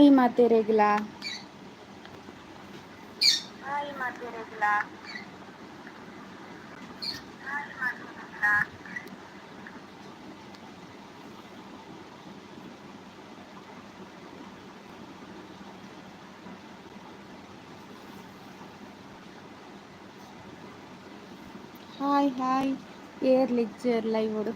Hi ಮಾತೆರೆಗ್ಲಾ. Hi ಮಾತೆರೆಗ್ಲಾ. Hi hi ಏರ್ ಲೆಕ್ಚರ್ ಲೈವ್ ಓಡು.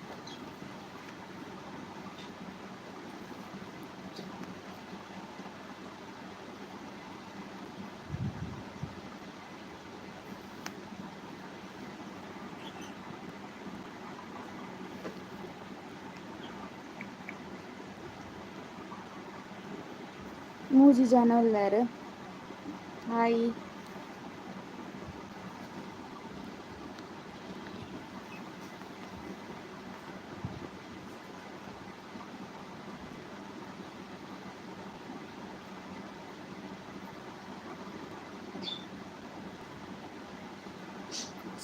ಮೂಜಿ ಜನ ಉಲ್ಲೆರ್ ಹಾಯ್.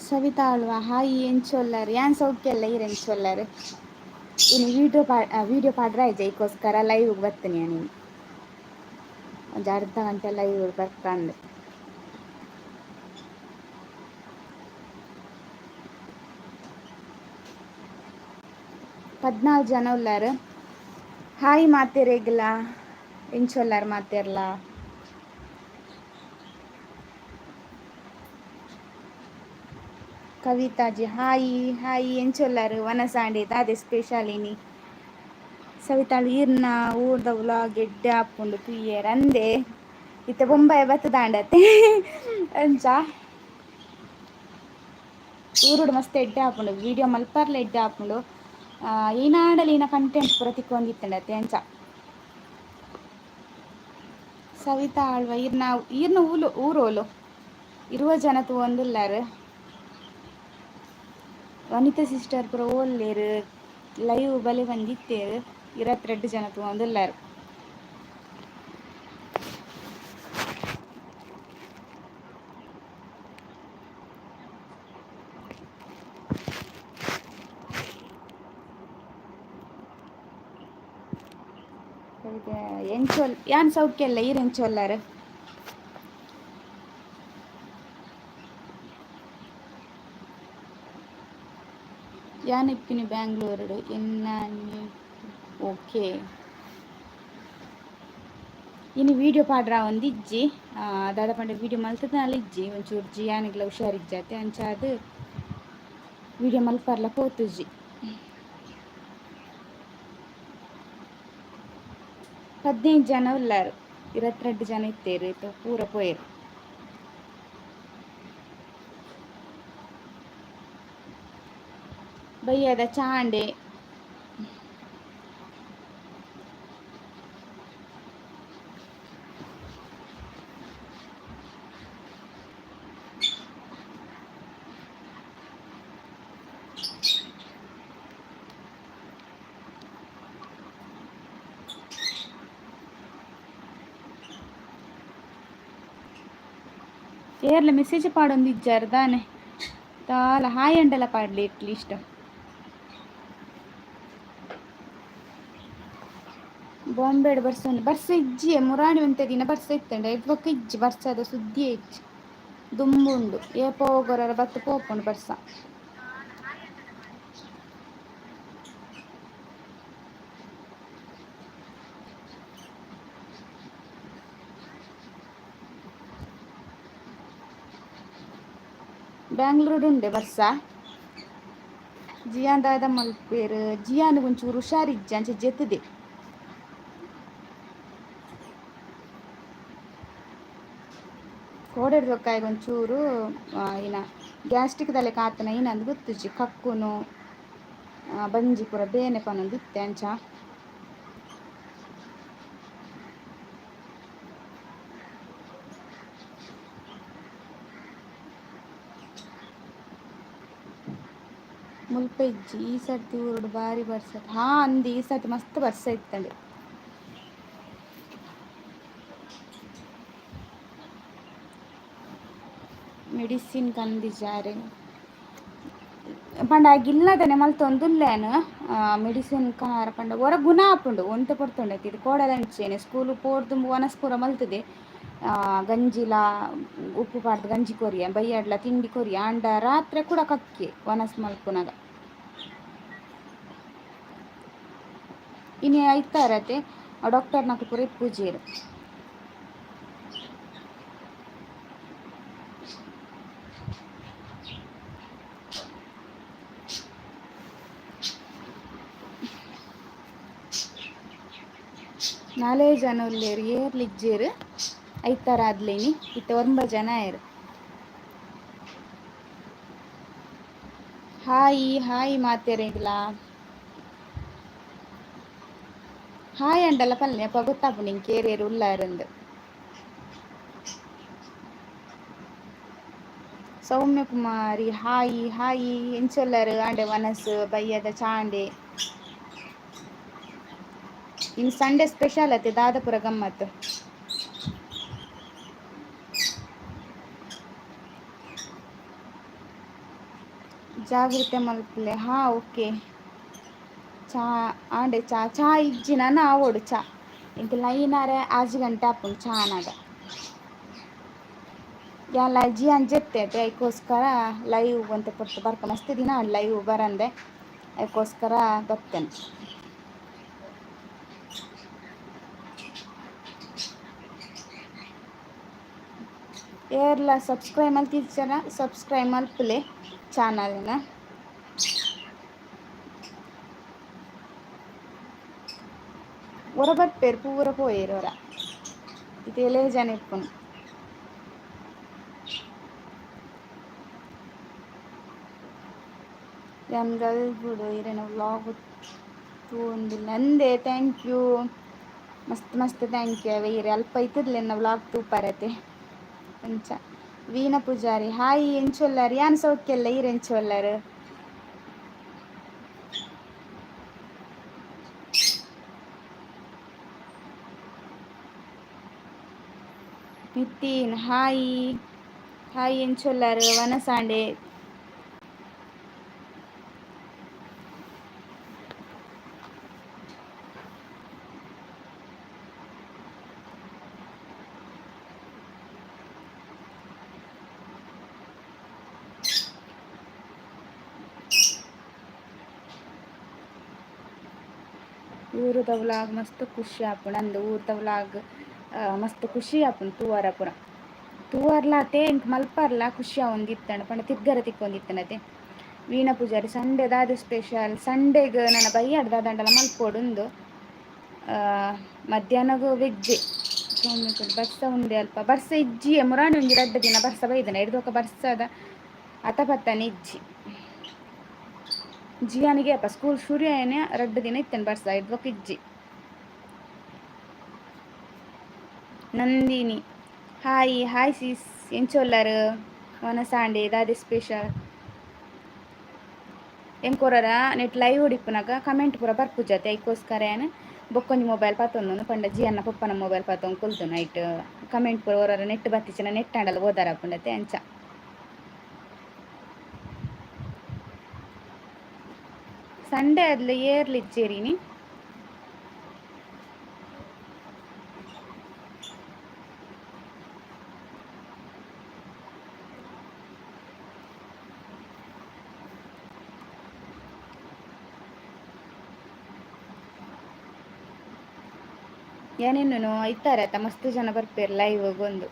ಸವಿತಾ ಆಳ್ವ ಹಾಯ್ ಎಂಚ ಉಲ್ಲರ್ ಯಾನ್ ಸೌಖ್ಯ ಉಲ್ಲೆ ಈರ್ ಎಂಚ ಉಲ್ಲರ್. ಇನಿ ವೀಡಿಯೋ ಪಾ ವೀಡಿಯೋ ಪಾಡ್ರೆ ಆಯ್ಜ ಐಕೋಸ್ಕರ ಲೈವ್ ಬತ್ತನಿ ಯಾನ್ ಇನಿ. ಒಂಜಿ ಅರ್ಧ ಗಂಟೆ ಲೈವ್ ಬರ್ಕಂದ್. 14 ಜನ ಉಲ್ಲೆರ್. ಹಾಯ್ ಮಾತೆರೆಗ್ಲಾ ಎಂಚ ಉಲ್ಲರ್ ಮಾತೆರ್ಲಾ. ಕವಿತಾಜಿ ಹಾಯ್ ಹಾಯ್ ಎಂಚ ಉಲ್ಲರ್ ವನಸಾಂಡ್ ದಾದೆ ಸ್ಪೆಷಲ್ ಇನಿ. ಸವಿತಾಳ್ ಈರ್ನ ಊರ್ದ ವ್ಲಾಗ್ ಎಡ್ಡೆ ಆಪುಂಡು ತೂಯೆರೆ ಅಂದೆ. ಇತ್ತೆ ಬೊಂಬಾಯಿ ಬತ್ತುದಾಂಡತೆ ಅಂಚ. ಊರುಡು ಮಸ್ತ್ ಎಡ್ಡೆ ಆಪುಂಡು ವೀಡಿಯೋ ಮಲ್ಪರ್ಲ ಎಡ್ಡೆ ಆಪುಂಡು. ಈನಾಡಲಿ ಈನ ಕಂಟೆಂಟ್ ಪೂರ ತಿಕ್ಕೊಂದಿತ್ತುಂಡತೆ ಅಂಚ. ಸವಿತಾ ಆಳ್ವ ಈರ್ನ ಈರ್ನ ಊಲು ಊರೋಲು 20 ಜನ ತೂವೊಂದುಲ್ಲೆರ್. ವನಿತಾ ಸಿಸ್ಟರ್ ಪೂರ ಓಲ್ಲೆರ್ ಲೈವ್ ಬಲೆ ಬಂದಿತ್ತೇರ್ 22 ಜನ ತೂವೊಂದುಲ್ಲೆರ್. ಎಂಚ ಯಾನ್ ಸೌಖ್ಯ ಉಲ್ಲೆ ಈರ್ ಎಂಚ ಉಲ್ಲರ್. ಯಾನ್ ಇಪ್ಪಿನಿ ಬ್ಯಾಂಗ್ಳೂರುಡು ಎನ್ನ ಓಕೆ. ಇನಿ ವೀಡಿಯೋ ಪಾಡ್ರ ಒಂದಿಜ್ಜಿ ದಾದ ಪಂಡ ವೀಡಿಯೋ ಮಲ್ತುದಾಲ ಇಜ್ಜಿ ಒಂಚೂರು ಜಿಯಾನಿಗ್ಲ ಹುಷಾರಿಜ್ಜಾತೆ ಅಂಚಾದ್ ವೀಡಿಯೋ ಮಲ್ಪರ್ಲ ಪೋತುಜಿ. 15 ಜನ ಉಲ್ಲೆರ್ 22 ಜನ ಇತ್ತೆರ್ ಇತ್ತೆ ಪೂರ ಪೋಯೆರ್. ಬಯ್ಯದ ಚಾಂಡೆ. ಏರ್ಲ ಮೆಸೇಜ್ ಪಾಡೊಂದಿಜ್ಜಾರ್ ದಾನೆ ದಾಲ ಹಾಯ್ ಅಂಡಲ ಪಾಡ್ಲೆ ಎಟ್ಲೀಸ್ಟ್. ಬಾಂಬೆಡ್ ಬರ್ಸ ಉಂಡು ಬರ್ಸ ಇಜ್ಜಿಯೇ ಮುರಾಣಿ ಒಂತೆ ದಿನ ಬರ್ಸ ಇತ್ತಂಡ ಐಟ್ ಬೊಕ್ಕ ಇಜ್ಜಿ ಬರ್ಸದ ಸುದ್ದಿಯೇ ಇಜ್ಜಿ ದುಂಬು ಉಂಡು ಏಪ ಒಗೊರ ಬತ್ತ್ ಪೋಪುಂಡು ಬರ್ಸ. ಬ್ಯಾಂಗ್ಳೂರುಡು ಉಂಡೆ ಬರ್ಸ. ಜಿಯಾನ್ ದಾದ ಮಲ್ಪೆರ್ ಜಿಯಾನ್ ಒಂಚೂರು ಹುಷಾರಿಜ್ಜಿ ಅಂಚ ಜೆತ್ತ್‌ದೆ. ಕೋಡೆಡ್ ಬೊಕ್ಕ ಒಂಚೂರು ಇನ ಗ್ಯಾಸ್ಟ್ರಿಕ್ ದ ಲೆಕ ಆತನ ಇನಂದ್ ಗೊತ್ತುಜಿ ಕಕ್ಕುನು ಬಂಜಿ ಪೂರ ಬೇನೆ ಪನೊಂದಿತ್ತೆ ಅಂಚ. ಮುಲ್ಪ ಇಜ್ಜಿ ಈ ಸರ್ತಿ ಊರುಡು ಬಾರಿ ಬರ್ಸ ಹಾ ಅಂದ್ ಈ ಸರ್ತಿ ಮಸ್ತ್ ಬರ್ಸ ಇತ್ತಂಡ್. ಮೆಡಿಸಿನ್ ಕಂದಿಜಾರೆ ಪಂಡ ಗಿಲ್ಲದನೆ ಮಲ್ತೊಂದುಲ್ಲೇನು ಮೆಡಿಸಿನ್ ಕನಾರ ಪಂಡ ಒರ ಗುಣ ಆಪುಂಡು ಒಂತೆ ಪೊರ್ತುಂಡು ಇದು ಕೋಡದಂಚೆನೆ ಸ್ಕೂಲು ಪೋರ್ದು ವನಸ್ ಪೂರ ಮಲ್ತದೆ ಗಂಜಿಲ ಉಪ್ಪು ಪಾಡ್ದು ಗಂಜಿ ಕೊರಿಯ ಬಯ್ಯಾಡ್ಲ ತಿಂಡಿ ಕೊರಿಯ ಆಂಡ ರಾತ್ರೆ ಕೂಡ ಕಕ್ಕೆ ವನಸ್ ಮಲ್ಪುನಗ ಇನಿ ಐತಾರತೆ ಡಾಕ್ಟರ್ನಕುಲು ಪೂರ ಇಪ್ಪುಜೆರ್. ನಾಲೇ ಜನ ಉಲ್ಲೆರ್ ಏರ್ಲ ಇಜ್ಜೆರ್ ಐತಾರ ಆದ್ಲೇನಿ ಇತ್ತೆ ಒರ್ಂಬ ಜನ ಆಯೆರ್. ಹಾಯ್ ಹಾಯ್ ಮಾತೆರೆಗ್ಲಾ. ಹಾಯ್ ಅಂಡಲ ಪಲ್ಲೆ ಅಪ ಗೊತ್ತಾಪುಂಡು ಎಂಕ್ ಏರೇರ್ ಉಲ್ಲಾರಂದ್. ಸೌಮ್ಯ ಕುಮಾರಿ ಹಾಯ್ ಹಾಯ್ ಎಂಚೊಲ್ಲರ್ ಆಂಡೆ ವನಸ್ ಬಯ್ಯದ ಚಾಂಡೆ. ಇನ್ ಸಂಡೇ ಸ್ಪೆಷಲ್ ಅತ್ತೆ ದಾದಪುರ ಗಮ್ಮತ್. ಜಾಗ್ರತೆ ಮಲ್ಪುಲೆ ಹಾ ಓಕೆ. ಚಾ ಆಂಡೆ ಚಾ ಚಾ ಇಜ್ಜಿ ನನ ಆವೊಡು ಚಾ ಎಂಕ್ ಲೈನಾರೆ ಆಜಿ ಗಂಟೆ ಆಪುಂಡು ಚಾ ಆನಗ. ಯಾನ್ಲ ಜಿಯಾನ್ ಜೆತ್ತೆ ಅತೆ ಐಕೋಸ್ಕರ ಲೈವ್ ಒಂತೆ ಪೊರ್ತು ಬರ್ಕ ಮಸ್ತ್ ದಿನ ಆಂಡ್ ಲೈವ್ ಬರಂದೆ ಐಕೋಸ್ಕರ ಬತ್ತೇನೆ. ಏರ್ಲ ಸಬ್ಸ್ಕ್ರೈಬ್ ಮಲ್ತಿಜ್ಜರ ಸಬ್ಸ್ಕ್ರೈಬ್ ಮಲ್ಪುಲೆ ಚಾನಲ್ನ. ಒರ ಬರ್ಪೆರ್ ಪೂರ ಪೋಯೆರ್ ಒರ ಇತ್ತೆ ಎಲ್ಲೆ ಜನ ಇಪ್ಪುನು. ಯಾನ್ ಗಲ್ಬುಡು ಇರೆನ ವ್ಲಾಗ್ ತೂವೊಂದುಲ್ಲೆ ಅಂದೆ thank you ಮಸ್ತ್ ಮಸ್ತ್ thank you ಅವೆ ಇರೆ ಅಲ್ಪ ಇತ್ತುದ್ಲೆ ಎನ್ನ ವ್ಲಾಗ್ ತೂಪರತೆ ಅಂಚ. ವೀಣಾ ಪೂಜಾರಿ ಹಾಯ್ ಎಂಚೊಲ್ಲರ್ ಯಾನ್ ಸೌಖ್ಯಲ್ಲ ಈರ್ ಎಂಚೊಲ್ಲರ್. ನಿತಿನ್ ಹಾಯ್ ಹಾಯ್ ಎಂಚೊಲ್ಲರ್ ವನಸಾಂಡೆ. ಊರುದ ವ್ಲಾಗ್ ಮಸ್ತ್ ಖುಷಿ ಆಪುಂಡು ಅಂದ್ ಊರುದ ವ್ಲಾಗ್ ಮಸ್ತ್ ಖುಷಿ ಆಪುಂಡು ತೂವರ ಪೂರ ತೂವರ್ಲ ಅತೆ ಎಂಕ್ ಮಲ್ಪರ್ಲ ಖುಷಿ ಆವೊಂದಿತ್ತಂಡ್ ಪಂಡ ತಿರ್ಗರೆ ತಿಕ್ಕೊಂದಿತ್ತಂಡತೆ. ವೀಣಾ ಪೂಜಾರಿ ಸಂಡೆ ದಾದ ಸ್ಪೆಷಲ್ ಸಂಡೇಗ್ ನನ ಬಯ್ಯಡ್ ದಾದಂಡಲ ಮಲ್ಪೊಡುಂದು ಮಧ್ಯಾಹ್ನಗು ವೆಜ್ಜೆ. ಬರ್ಸ ಉಂಡೆ ಅಲ್ಪ ಬರ್ಸ ಇಜ್ಜಿಯೇ ಮುರಾನಿ ಒಂಜಿ ರಡ್ಡ್ ದಿನ ಬರ್ಸ ಬೈದನ ಎಡ್ದೊಕ ಬರ್ಸದ ಅತಪತ್ತನೆ ಇಜ್ಜಿ. ಜಿಯಾನಿಗೆ ಅಪ್ಪ ಸ್ಕೂಲ್ ಶುರು ಆಯ್ನೆ ರಡ್ಡ್ ದಿನ ಇತ್ತೇನೆ ಬರ್ಸ ಎಡ್ದೊಕ ಇಜ್ಜಿ. ನಂದಿನಿ ಹಾಯ್ ಹಾಯ್ ಸಿಸ್ ಎಂಚೊಲ್ಲರ್ ವನಸಾಂಡೆ ದಾದೆ ಸ್ಪೆಷಲ್. ಎಂಕೊರರ ನೆಟ್ ಲೈವ್ ಇಪ್ಪುನಗ ಕಮೆಂಟ್ ಪೂರ ಬರ್ಪುಜತೆ ಐಕೋಸ್ಕರ ಯಾನ್ ಬೊಕ್ಕೊಂಜಿ ಮೊಬೈಲ್ ಪತ್ತೊಂದು ಪಂಡ ಜಿಯನ್ನ ಪೊಪ್ಪನ ಮೊಬೈಲ್ ಪತ್ತೊಂದು ಕುಲ್ದು ನೈಟ್ ಕಮೆಂಟ್ ಪೂರ ಒರರ ನೆಟ್ ಬತ್ತಿಚಿನ ನೆಟ್ ಆಂಡಲ ಓದಾರ ಆಪುಂಡತೆ ಅಂಚ. ಸಂಡೇ ಅದ್ಲ ಏರ್ಲ ಇಜ್ಜೆರಿನಿ. ಯಾನೆನ್ನುನು ಐತಾರ ಮಸ್ತ್ ಜನ ಬರ್ಪೆರ್ ಲೈವ್ ಗೊಂದು.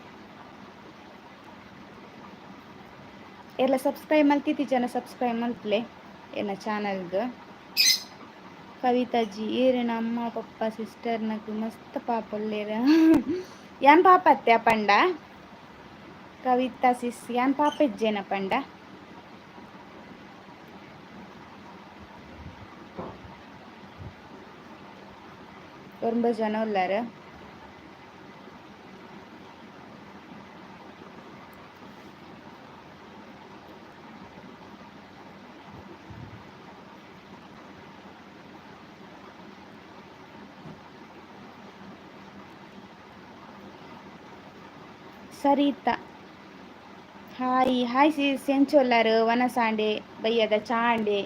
ಏರ್ಲ ಸಬ್ಸ್ಕ್ರೈಬ್ ಮಲ್ತಿತ್ತಿ ಜನ ಸಬ್ಸ್ಕ್ರೈಬ್ ಮಲ್ಪುಲೆ ಎನ್ನ ಚಾನಲ್ಗ್. ಕವಿತಾ ಜಿ ಈರೆನ ಅಮ್ಮ ಪಪ್ಪ ಸಿಸ್ಟರ್ ನಕು ಮಸ್ತ್ ಪಾಪ ಉಲ್ಲೆರ್. ಯಾನ್ ಪಾಪ ಅತ್ತೆ ಪಂಡ ಕವಿತಾ ಸಿಸ್ ಯಾನ್ ಪಾಪ ಇಜ್ಜೇನ ಪಂಡ. ಒರ್ಂಬ ಜನ ಉಲ್ಲೆರ್. ಸರಿತಾ ಹಾಯ್ ಹಾಯ್ ಸಿಸ್ ಎಂಚೊಲ್ಲರು ವನಸಾಂಡೆ ಬಯ್ಯದ ಚಾಂಡೆ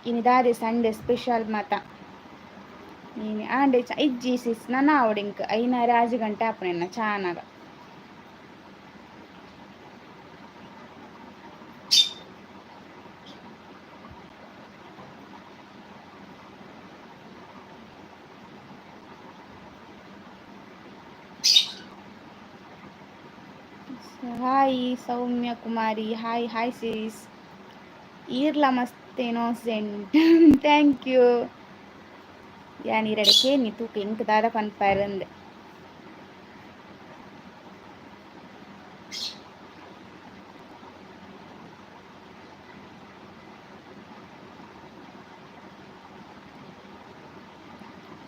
ಇನಿ ದಾದೆ ಸಂಡೆ ಸ್ಪೆಷಲ್ ಮಾತ ಇನಿ ಆಂಡೆ ಚ ಇಜ್ಜಿ ಸಿಸ್ ನನ ಆವಡಿಂಕ್ ಐನಾರು ಆಜಿ ಗಂಟೆ ಆಪುನೆನ್ನ ಚಾನಾಗ. Hi Soumya Kumari, hi hi sis. ಈರ್ಲ ಮಸ್ತ್ ಇನ್ನೋಸೆಂಟ್, thank you. ಯಾನ್ ಈರೆಡ ಕೇನಿ ತೂಕ ಎಂಕ್ ದಾದ ಪನ್ಪರಂದ್.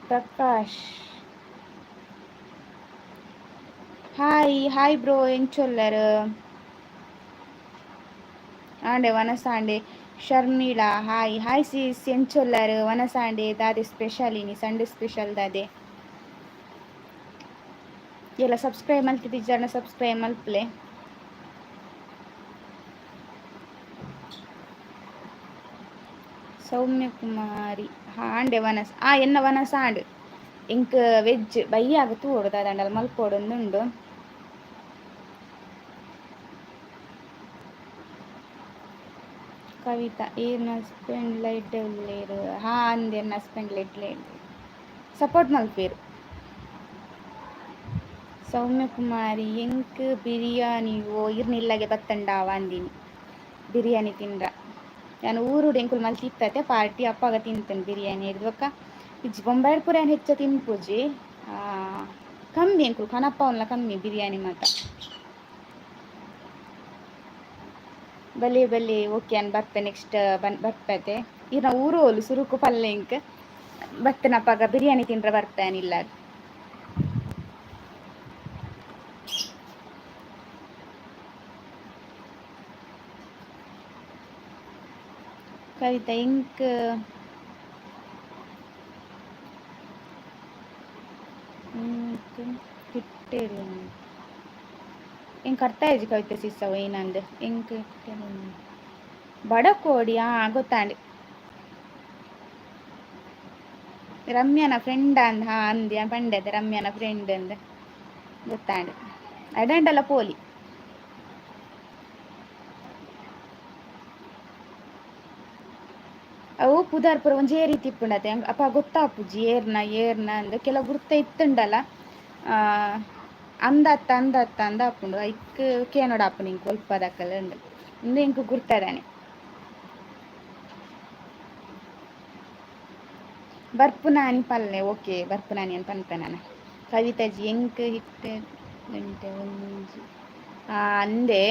ಪ್ರಕಾಶ್ ಹಾಯ್ ಹಾಯ್ ಬ್ರೋ ಎಂಚೊಲ್ಲರ್ ಆಂಡೆ ವನಸಾಂಡೆ. ಶರ್ಮಿಳಾ ಹಾಯ್ ಹಾಯ್ ಸಿಸ್ ಎಂಚೊಲ್ಲರ್ ವನಸಾಂಡೆ ದಾದೆ ಸ್ಪೆಷಲ್ ಇನಿ ಸಂಡೆ ಸ್ಪೆಷಲ್ ದಾದೆ. ಎಲ್ಲ ಸಬ್ಸ್ಕ್ರೈಬ್ ಮಲ್ತಿಜ್ಜಾಂಡ ಸಬ್ಸ್ಕ್ರೈಬ್ ಮಲ್ಪುಲೆ. ಸೌಮ್ಯ ಕುಮಾರಿ ಆಂಡೆ ವನಸ್ ಆ ಎನ್ನ ವನಸ ಆಂಡ್ ಎಂಕ್ ವೆಜ್ ಬಯ್ಯಾಗ ತೂವೊಡು ದಾದಾಂಡಲ ಮಲ್ಪೊಡೊಂದುಂಡು. ಕವಿತಾ ಈರ್ನ ಹಸ್ಬೆಂಡ್ ಲೈಟ್ ಉಲ್ಲೆರ್ ಹಾ ಅಂದ್ ಎನ್ನ ಹಸ್ಬೆಂಡ್ ಲೈಟ್ ಸಪೋರ್ಟ್ ಮಲ್ಪೆರ್. ಸೌಮ್ಯ ಕುಮಾರಿ ಎಂಕ್ ಬಿರಿಯಾನಿ ಓ ಇರ್ನ ಇಲ್ಲಗೆ ಬತ್ತಂಡಾವ ಅಂದಿನಿ ಬಿರಿಯಾನಿ ತಿಂದ್ರ. ಯಾನ್ ಊರುಡು ಎಂಕುಲು ಮಲ್ತಿತ್ತತೆ ಪಾರ್ಟಿ ಅಪ್ಪಗ ತಿಂತೇನೆ ಬಿರಿಯಾನಿ ಹಿಡ್ದು ಬೊಕ್ಕ ಇಜ್ಜಿ ಬೊಂಬಾಯಿಡ್ ಪೂರ ಯಾನ್ ಹೆಚ್ಚ ತಿನ್ಪುಜಿ ಕಮ್ಮಿ ಎಂಕುಲು ಕನಪ್ಪಾವುನ್ಲ ಕಮ್ಮಿ ಬಿರಿಯಾನಿ ಮಾತ. ಬಲೆ ಬಲೆ ಓಕೆ ಯಾನ್ ಬರ್ಪೆ ನೆಕ್ಸ್ಟ್ ಬನ್ ಬರ್ಪೆ ಈರ್ನ ಊರು ಓಲು ಸುರುಕು ಪಲ್ಲೆ ಎಂಕ್ ಬತ್ತನಪಗ ಬಿರಿಯಾನಿ ತಿಂಡ್ರ ಬರ್ಪೆ ಯಾನ್ ಇಲ್ಲಾಗ್. ಕವಿತಾ ಎಂಕ್ ಕಿಟ್ಟೆರ್ ಎಂಕ್ ಅರ್ಥ ಆಯಿಜಿ ಕವಿತೆ ಸಿಸ್ ಅವು ಏನಂದ್ ಎಂಕ್ ಬಡಕೋಡಿ ಆ ಗೊತ್ತಾಂಡ್. ರಮ್ಯಾನ ಫ್ರೆಂಡ್ ಅಂದ್ ಹಾ ಅಂದ್ ಯಾನ್ ಪಂಡೆ ರಮ್ಯಾನ ಫ್ರೆಂಡ್ ಅಂದ್ ಗೊತ್ತಾಂಡ್ ಅಡಂಡಲ ಪೋಲಿ. ಅವು ಪುದರ್ ಪೂರ ಒಂಜೇ ರೀತಿ ಇಪ್ಪುಂಡತೆ ಅಪ ಗೊತ್ತಾಪುಜಿ ಏರ್ನ ಏರ್ನ ಅಂದ್ ಕೆಲವು ಗುರ್ತ ಇತ್ತುಂಡಲ ಅಂದತ್ತ ಅಂದತ್ತ ಅಂದ್ ಆಪುಂಡು ಐಕ್ ಕೇನೊಡಾಪುಂಡು ಎಂಕ್ ಒಲ್ಪದಕಲ್ ಅಂದ್ ಉಂದು ಎಂಕ್ ಗುರ್ತದಾನೆ. ಬರ್ಪುನಾನಿ ಪಲ್ಲೆ ಓಕೆ ಬರ್ಪುನಾನಿ ಅಂತ ಪನ್ಪೆ ನಾನ. ಕವಿತಾಜಿ ಎಂಕ್ ಹಿಟ್ ಗಂಟೆ ಒಂಜಿ ಅಂದೆ.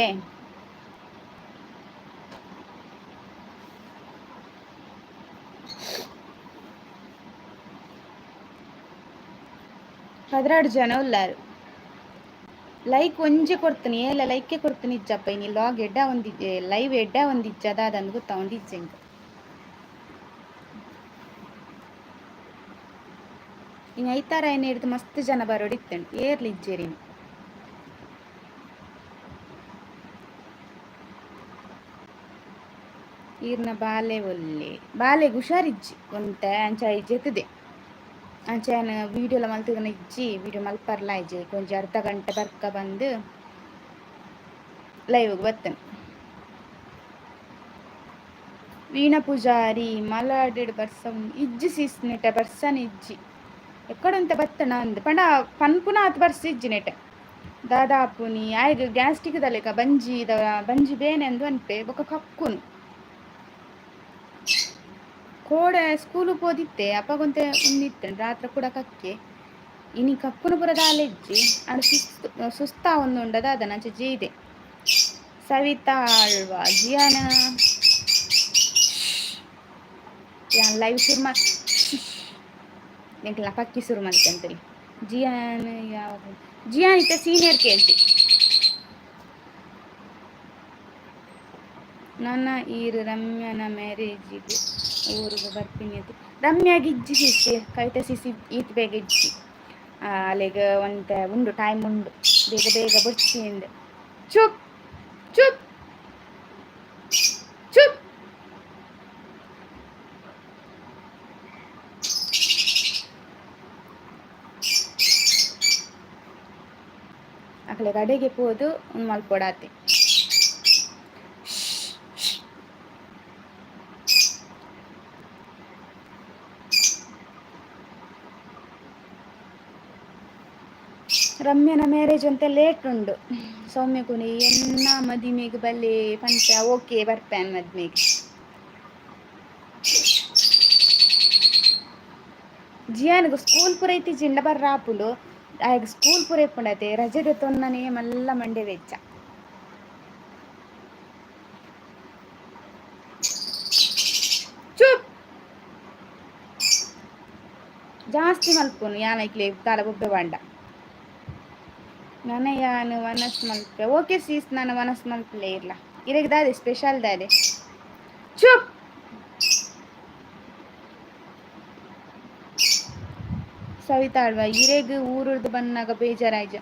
12 ಜನ ಉಲ್ಲಾರು. ಲೈಕ್ ಒಂಜಿ ಕೊಡ್ತೀನಿ ಏಲ ಲೈಕೆ ಕೊಡ್ತೀನಿ ಇಜ್ಜಪ್ಪ ಇನಿ ಲಾಗ್ ಎಡ್ಡ ಒಂದಿಜ್ಜೆ ಲೈವ್ ಎಡ್ಡ ಒಂದಿಜ್ಜ ದಾದಂದ್ ಗೊತ್ತಾವೊಂದಿಜ್ಜಿ ಎಂಕ್. ಇನಿ ಐತಾರ ಏನ್ ಹಿಡ್ದು ಮಸ್ತ್ ಜನ ಬರೋಡಿತ್ತಂಡು ಏರ್ಲ ಇಜ್ಜೆರ್ ಇನಿ. ಈರ್ನ ಬಾಲೆ ಒಲ್ಲೆ ಬಾಲೆಗ್ ಹುಷಾರಿಜ್ಜಿ ಒಂತೆ ಅಂಚ ಜೆತ್ತದೆ ಅಂಚ ಯಾನ್ ವೀಡಿಯೋಲ ಮಲ್ತುದನ ಇಜ್ಜಿ ವೀಡಿಯೋ ಮಲ್ಪರ್ಲ ಇಜ್ಜಿ ಒಂಜಿ ಅರ್ಧ ಗಂಟೆ ಬರ್ಕ ಬಂದು ಲೈವ್ಗ್ ಬತ್ತೇನೆ. ವೀಣಾ ಪೂಜಾರಿ ಮಲಾಡಿಡ್ ಬರ್ಸ ಇಜ್ಜಿ ಸಿಸ್ ನೆಟೆ ಬರ್ಸನ ಇಜ್ಜಿ ಎಕ್ಕಡೊಂತೆ ಬತ್ತನ ಅಂದ್ ಪಂಡ ಪನ್ಪುನ ಆತ್ ಬರ್ಸ ಇಜ್ಜಿ ನೆಟೆ ದಾದಾಪುನಿ ಆಯ್ಗ್ ಗ್ಯಾಸ್ಟ್ರಿಕ್ ದ ಬಂಜಿ the ಬಂಜಿ ಬೇನೆ ಅಂದ್ ಪನ್ಪೆ ಬೊಕ ಕಕ್ಕುನು. ಕೋಡೆ ಸ್ಕೂಲು ಪೋದಿತ್ತೆ ಅಪಗೊಂತೆ ಉಂದಿತ್ತೆ ರಾತ್ರೆ ಕೂಡ ಕಕ್ಕೆ ಇನಿ ಕಕ್ಕುನು ಪೂರ ದಾಲ ಇಜ್ಜಿ ಆಂಡ ಸುಸ್ತು ಸುಸ್ತಾವೊಂದುಂಡು ದಾದನ ಅಂಚ ಜೀದೆ. ಸವಿತಾ ಆಳ್ವ ಜಿಯಾನ ಯಾನ್ ಲೈವ್ ಶುರು ಮಾ ಎಂಕ್ಲ ಪಕ್ಕಿ ಶುರು ಮಲ್ತಂತಲಿ ಜಿಯಾನ್ ಯಾವಾಗ ಜಿಯಾನ್ ಇತ್ತೆ ಸೀನಿಯರ್ ಕೆ.ಜಿ. ನನ ಈರ್ ರಮ್ಯಾನ ಮ್ಯಾರೇಜಿಗ್ ಊರುಗು ಬರ್ಪಿನಿ ರಮ್ಯಾಗ್ ಇಜ್ಜಿ ಸಿಸ್ ಕವಿತಾ ಸಿಸ್ ಈತ್ ಬೇಗ ಇಜ್ಜಿ ಅಲೆಗ್ ಒಂತೆ ಉಂಡು ಟೈಮ್ ಉಂಡು ಬೇಗ ಬೇಗ ಬೊಡ್ಚಿ ಅಂದ್ ಚುಪ್ ಚುಪ್ ಚುಪ್. ಅಕಲೆ ಕಡೆಗೆ ಪೋದು ಮಲ್ಪೊಡಾತೆ. ರಮ್ಯನ ಮ್ಯಾರೇಜ್ ಅಂತ ಲೇಟ್ ಉಂಡು. ಸೌಮ್ಯ ಕುನಿ ಎನ್ನ ಮದಿಮೆಗ್ ಬಲ್ಲೆ ಪನ್ಪೆ. ಓಕೆ, ಬರ್ಪೆ ಮದ್ಮೆಗ್. ಜಿಯಾನ್ಗ್ ಸ್ಕೂಲ್ ಪೂರ ಇತ್ತಿಜಿಂಡ ಬರ್ರ ಆಪುಂಡು. ಆಯಗ್ ಸ್ಕೂಲ್ ಪೂರ ಇಪ್ಪುಂಡತೆ, ರಜೆ ದೆತ್ತೊನ್ನನೆ ಮಲ್ಲ ಮಂಡೆ ವೆಚ್ಚ. ಚುಪ್. ಜಾಸ್ತಿ ಮಲ್ಪುನು ಯಾನೈಕ್ಲೆ ದಾಲ ಬೊಬ್ಬೆ ಬಾಂಡ. ನನ ಯಾನ್ ವನಸ್ ಮಲ್ಪೆ. ಓಕೆ ಸೀಸ್, ನಾನು ವನಸ್ ಮಲ್ಪಲೆ ಇರ್ಲ. ಇರೆಗ್ ದಾದೆ ಸ್ಪೆಷಲ್ ದಾದೆ? ಚುಪ್. ಸವಿತಾ ಆಳ್ವ, ಇರೆಗ್ ಊರುರ್ದು ಬನ್ನಾಗ ಬೇಜಾರಾಯ್ಜ?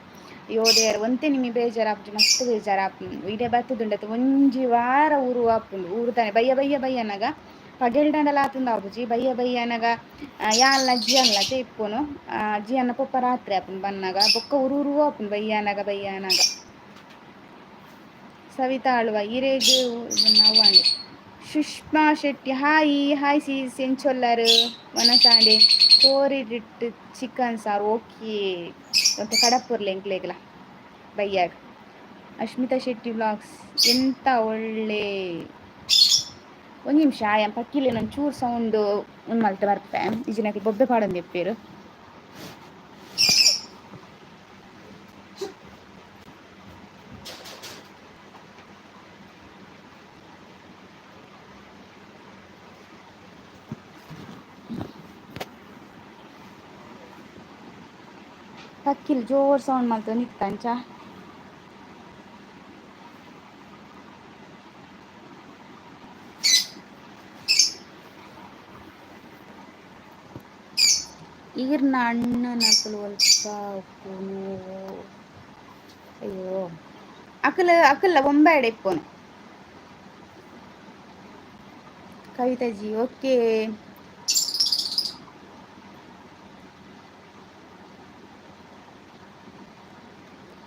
ಅಯ್ಯೋ ದೇವರ, ಒಂತೆ ನಿಮಿ ಬೇಜಾರಾಪುಜಿ, ಮಸ್ತ್ ಬೇಜಾರಾಪುಂಡು. ಇಡೆ ಬತ್ತುದುಂಡತ ಒಂಜಿ ವಾರ ಊರು ಆಪುಂಡು. ಊರು ತಾನೆ ಬಯ್ಯ ಬಯ್ಯ ಬಯ್ಯನಗ ಪಗೆಲ್ಡಂಡಲ ಆತುಂದು ಆಪುಜಿ. ಬಯ್ಯ ಬಯ್ಯನಗ ಯಾನ್ಲ ಜಿಯನ್ಲ ಇಪ್ಪುನು. ಜಿಯನ್ನ ಪೊಪ್ಪ ರಾತ್ರಿ ಆಪುಂಡು ಬನ್ನಾಗ. ಬೊಕ್ಕ ಉರು ಉರು ಆಪುಂಡು ಬಯ್ಯನಗ ಬಯ್ಯನಗ. ಸವಿತಾ ಆಳ್ವ, ಇರೆಗ್ ನವ್ವಾಂಡ್. Sushma Shetty, hi hi sis, ಎಂಚೊಲ್ಲರು? ವನಸಾಂಡೆ ಕೋರಿಡಿಟ್ಟು ಚಿಕನ್ ಸಾರು. ಓಕೆ, ಒಂತೆ ಕಡಪುರ್ಲೆ ಎಂಕ್ಲೆಗ್ಲ ಬಯ್ಯಾಗ. ಅಶ್ಮಿತಾ ಶೆಟ್ಟಿ ವ್ಲಾಗ್ಸ್, ಎಂತ ಒಳ್ಳೆ. ಒಂದು ನಿಮಿಷ, ಆಯಂ ಪಕ್ಕಿಲೆ ಒಂಚೂರು ಸೌಂಡು ಉಂದು ಮಲ್ತೆ ಬರ್ಪೆ. ಇಜಿನಕ್ಕೆ ಬೊಬ್ಬೆ ಪಾಡೊಂದು ಎಪ್ಪೇರು. ಪಕ್ಕಿಲ್ ಜೋರು ಸೌಂಡ್ ಮಲ್ತೊಂದು ಅಂಚ. ಈರ್ನ ಅಣ್ಣನಕುಲು ಒಲ್ಪ ಉಪ್ಪುನು? ಅಯ್ಯೋ, ಅಕಲ್ ಅಕಲ್ಲ ಬೊಂಬಾಯಿಡ್ ಇಪ್ಪುನು. Kavitaji, okay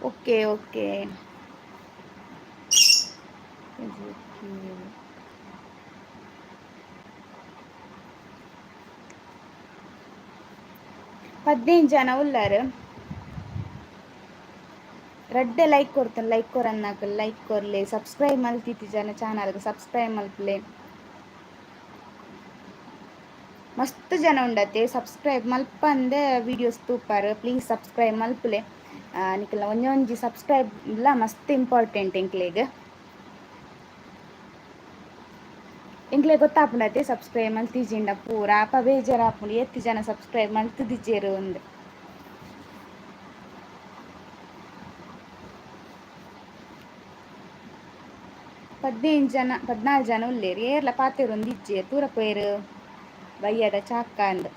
okay okay okay. 15 ಜನ ಉಲ್ಲಾರು. ರಡ್ಡೆ ಲೈಕ್ ಕೊಡ್ತಾನೆ. ಲೈಕ್ ಕೊರನ್ನಾಕ ಲೈಕ್ ಕೊರ್ಲೆ. ಸಬ್ಸ್ಕ್ರೈಬ್ ಮಲ್ತಿತ್ತಿ ಜನ ಚಾನಲ್ಗೆ ಸಬ್ಸ್ಕ್ರೈಬ್ ಮಲ್ಪಲೆ. ಮಸ್ತ್ ಜನ ಉಂಡತೆ ಸಬ್ಸ್ಕ್ರೈಬ್ ಮಲ್ಪಂದೆ ವೀಡಿಯೋಸ್ ತೂಪಾರು. ಪ್ಲೀಸ್ ಸಬ್ಸ್ಕ್ರೈಬ್ ಮಲ್ಪಲೆ. ನಿಕಲ್ನ ಒಂಜೊಂಜಿ ಸಬ್ಸ್ಕ್ರೈಬ್ ಲ ಮಸ್ತ್ ಇಂಪಾರ್ಟೆಂಟ್ ಎಂಕ್ಲೆಗ್. ಎಂಕ್ಲೆ ಗೊತ್ತಾಪುಂಡತೆ ಸಬ್ಸ್ಕ್ರೈಬ್ ಮಲ್ತಿಜಿಂಡ ಪೂರ ಅಪ ಬೇಜಾರಾಪುಂಡು, ಏತ್ ಜನ ಸಬ್ಸ್ಕ್ರೈಬ್ ಮಲ್ತಿದಿಜ್ಜೆರ್ ಅಂದ್. 15 ಜನ, 14 ಜನ ಉಲ್ಲೇರ್. ಏರ್ಲ ಪಾತೆರೊಂದು ಇಜ್ಜೆರ್, ತೂರ ಪೋಯೆರ್ ಬಯ್ಯದ ಚಾಕ್ಕ ಅಂದ್.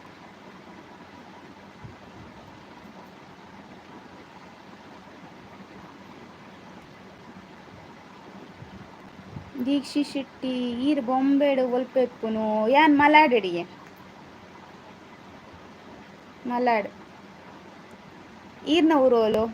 ದೀಕ್ಷಿ ಶೆಟ್ಟಿ, ಈರ್ ಬೊಂಬೆಡ್ ಒಲ್ಪ ಇಪ್ಪುನು? ಯಾನ್ ಮಲಾಡಡಿಯೆ, ಮಲಾಡ್. ಈರ್ನ ಊರು?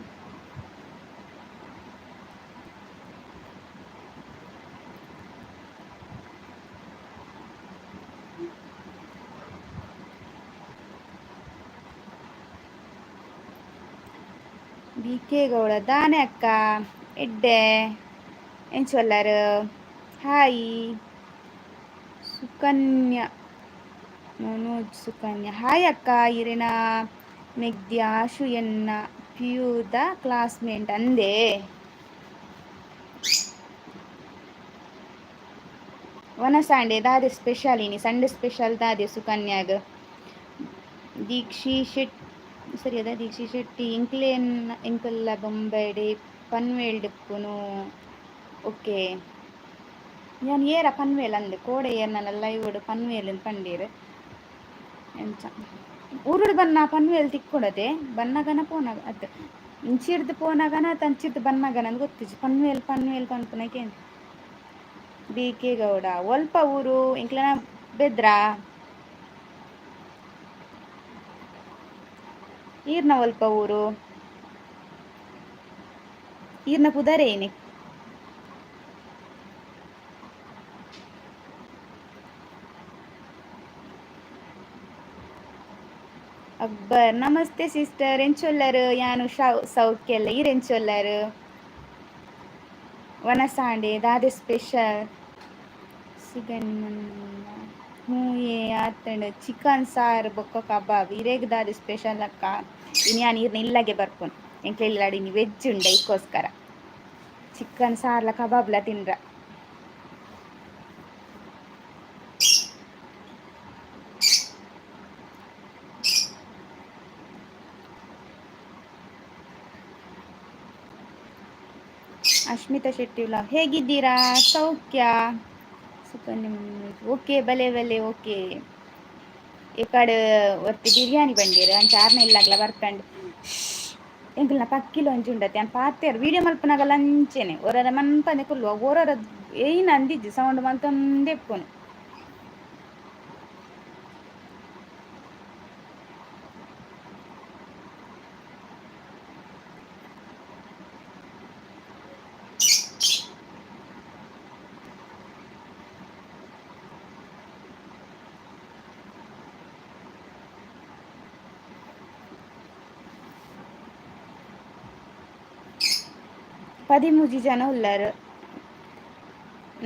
ಬಿ ಕೆ ಗೌಡ, ದಾನೆ ಅಕ್ಕ ಎಡ್ಡೆ ಎಂಚೊಲ್ಲರು? ಹಾಯ್ ಸುಕನ್ಯಾ ಮನೋಜ್ ಸುಕನ್ಯಾ, ಹಾಯ್ ಅಕ್ಕ. ಇರೆನ ಮೆಗ್ದಿ ಆಶು ಎನ್ನ ಪಿಯುದ ಕ್ಲಾಸ್ಮೇಟ್ ಅಂದೆ. ವನಸಾಂಡೆ ದಾದೆ ಸ್ಪೆಷಲ್ ಇನಿ? ಸಂಡೆ ಸ್ಪೆಷಲ್ ದಾದೆ ಸುಕನ್ಯಾಗ? ದೀಕ್ಷಿ ಶೆಟ್ ಸರಿ ಅದ? ದೀಕ್ಷಿ ಶೆಟ್ಟಿ, ಎಂಕ್ಲೇನ್ ಎಂಕಲ್ಲ ಬೊಂಬೈಡೆ ಪನ್ವೇಲ್ಡ್ ಇಪ್ಪುನು. ಓಕೆ, ಯಾನ್ ಏರ ಪನ್ವೇಲ್ ಅಂದೆ. ಕೋಡೆ ಏರ್ನಲ್ಲ ಲೈವ್ ಪನ್ವೇಲ್ ಅಂದ್ ಪಂಡೀರ್. ಎಂಚ ಊರುಡು ಬನ್ನ ಪನ್ವೇಲ್ ತಿಕ್ಕೊಡತೆ ಬನ್ನಗನ ಪೋನಾಗ ಅತ್. ಇಂಚಿರ್ದು ಪೋನಾಗನ ತಂಚಿರ್ದು ಬನ್ನಗನ ಗೊತ್ತಿಜ್ಜಿ. ಪನ್ವೇಲ್ ಪನ್ವೇಲ್ ಪನ್ಪುನಕೇನು. ಬಿ ಕೆ ಗೌಡ ಒಲ್ಪ ಊರು ಎಂಕ್ಲೆನ ಬೆದ್ರಾ? ಈರ್ನ ಒಲ್ಪ ಊರು? ಈರ್ನ ಪುದರೇನೆ? ಅಕ್ಬರ್ ನಮಸ್ತೆ ಸಿಸ್ಟರ್, ಎಂಚೊಲ್ಲರು? ಯಾನು ಸೌಖ್ಯಲ್ಲ, ಈರ್ ಎಂಚೊಲ್ಲರು? ವನಸಾಂಡೆ ದಾದೆ ಸ್ಪೆಷಲ್? ಸಿಗನ್ ಹ್ಞೂ ಏ ಆತಂಡ್ ಚಿಕನ್ ಸಾರು ಬೊಕ್ಕ ಕಬಾಬ್. ಇರೆಗ್ ದಾದೆ ಸ್ಪೆಷಲ್ ಅಕ್ಕ? ಇನಿ ಯಾನ್ ಈರ್ನ ಇಲ್ಲಗೆ ಬರ್ಪುನ್. ಎಂಕ್ಲೆ ಇಲ್ಲಡ್ ಇನಿ ವೆಜ್ ಉಂಡೆ ಐಕ್ಕೋಸ್ಕರ ಚಿಕನ್ ಸಾರ್ಲ ಕಬಾಬ್ಲ ತಿನ್ರ. ಅಶ್ಮಿತಾ ಶೆಟ್ಟಿ ವ್ಲಾಗ್, ಹೇಗಿದ್ದೀರಾ? ಸೌಖ್ಯ. ಸುಕನ್ಯ, ಓಕೆ, ಬಲೆ ಬಲೆ, ಓಕೆ. ಈ ಕಡೆ ಒರ್ತಿ ಬಿರಿಯಾನಿ ಬಂಡೀರು ಅಂಚ ಆರ್ನ ಇಲ್ಲಾಗ್ಲ ಬರ್ಪಂಡ್. ಎಂಕಲ್ನ ಪಕ್ಕಿಲ ಒಂಜಿ ಉಂಡತೆ, ಯಾನ್ ಪಾತೆರ್ ವೀಡಿಯೋ ಮಲ್ಪುನಾಗಲ ಅಂಚೆನೆ ಒರರ ಮನ್ಪಂದೆ ಕುಲ್ಲುವ, ಒರರ ಏಯ್ನ ಅಂದಿಜ್ಜಿ ಸೌಂಡ್ ಮಲ್ತೊಂದೇ ಇಪ್ಪುನು. 13 ಜನ ಉಲ್ಲರು.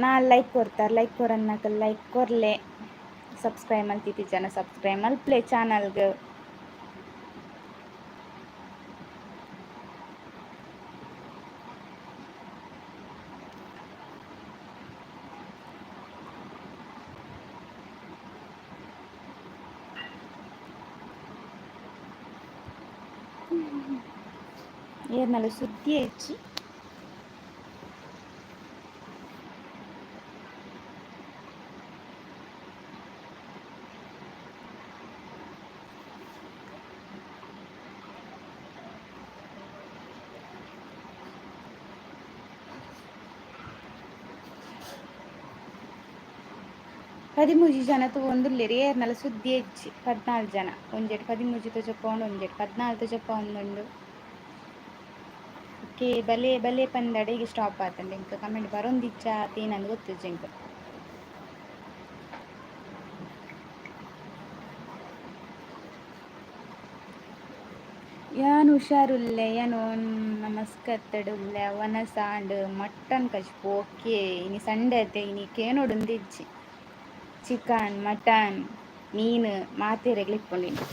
ನಾಲ್ ಲೈಕ್ ಕೊರ್ತಾರೆ, ಲೈಕ್ ಕೊರನ್ನಾಕ ಲೈಕ್ ಕೊರ್ಲೆ. ಸಬ್ಸ್ಕ್ರೈಬ್ ಮಲ್ತಿತ್ತಿ ಜನ ಸಬ್ಸ್ಕ್ರೈಬ್ ಮಲ್ಪ್ಲೆ ಚಾನಲ್ಗ್. ಏರ್ನಲ್ಲ ಸುದ್ದಿ ಹೆಚ್ಚಿ. 13 ಜನ ತೂವೊಂದುಲ್ಲೆರ್ ಏರ್ನಲ ಸುದ್ದಿ ಹೆಚ್ಚಿ. 14 ಜನ ಒಂಜೆಟ್ 13 ತೋಜಪ್ಪ ಒಂಜೆಟ್ 14 ತೋಜಪ್ಪ ಒಂದುಂಡು. ಓಕೆ, ಬಲೆ ಬಲೆ ಪಂದಡೆಗೆ ಸ್ಟಾಪ್ ಆತಂಡ್. ಎಂಕ್ ಕಮೆಂಟ್ ಬರೊಂದಿಜ್ಜಾ ತೇನಂದ್ ಗೊತ್ತಿಜ್ಜಿ ಎಂಕ್. ಯಾನ್ ಹುಷಾರುಲ್ಲೆ, ಯಾನ್ ನಮಸ್ಕತ್ತಡ್ ಉಲ್ಲೆ. ವನಸಾಂಡ್ ಮಟನ್ ಕಜ್ಪು. ಓಕೆ, ಇನಿ ಸಂಡೆ ಅತೆ, ಇನಿ ಕೇನೊಡುಂದಿಜ್ಜಿ. ಚಿಕನ್ ಮಟನ್ ಮೀನು ಮಾತೆರೆಗ್ಲ ಇಪ್ಪುಂಡು ಇನಿ.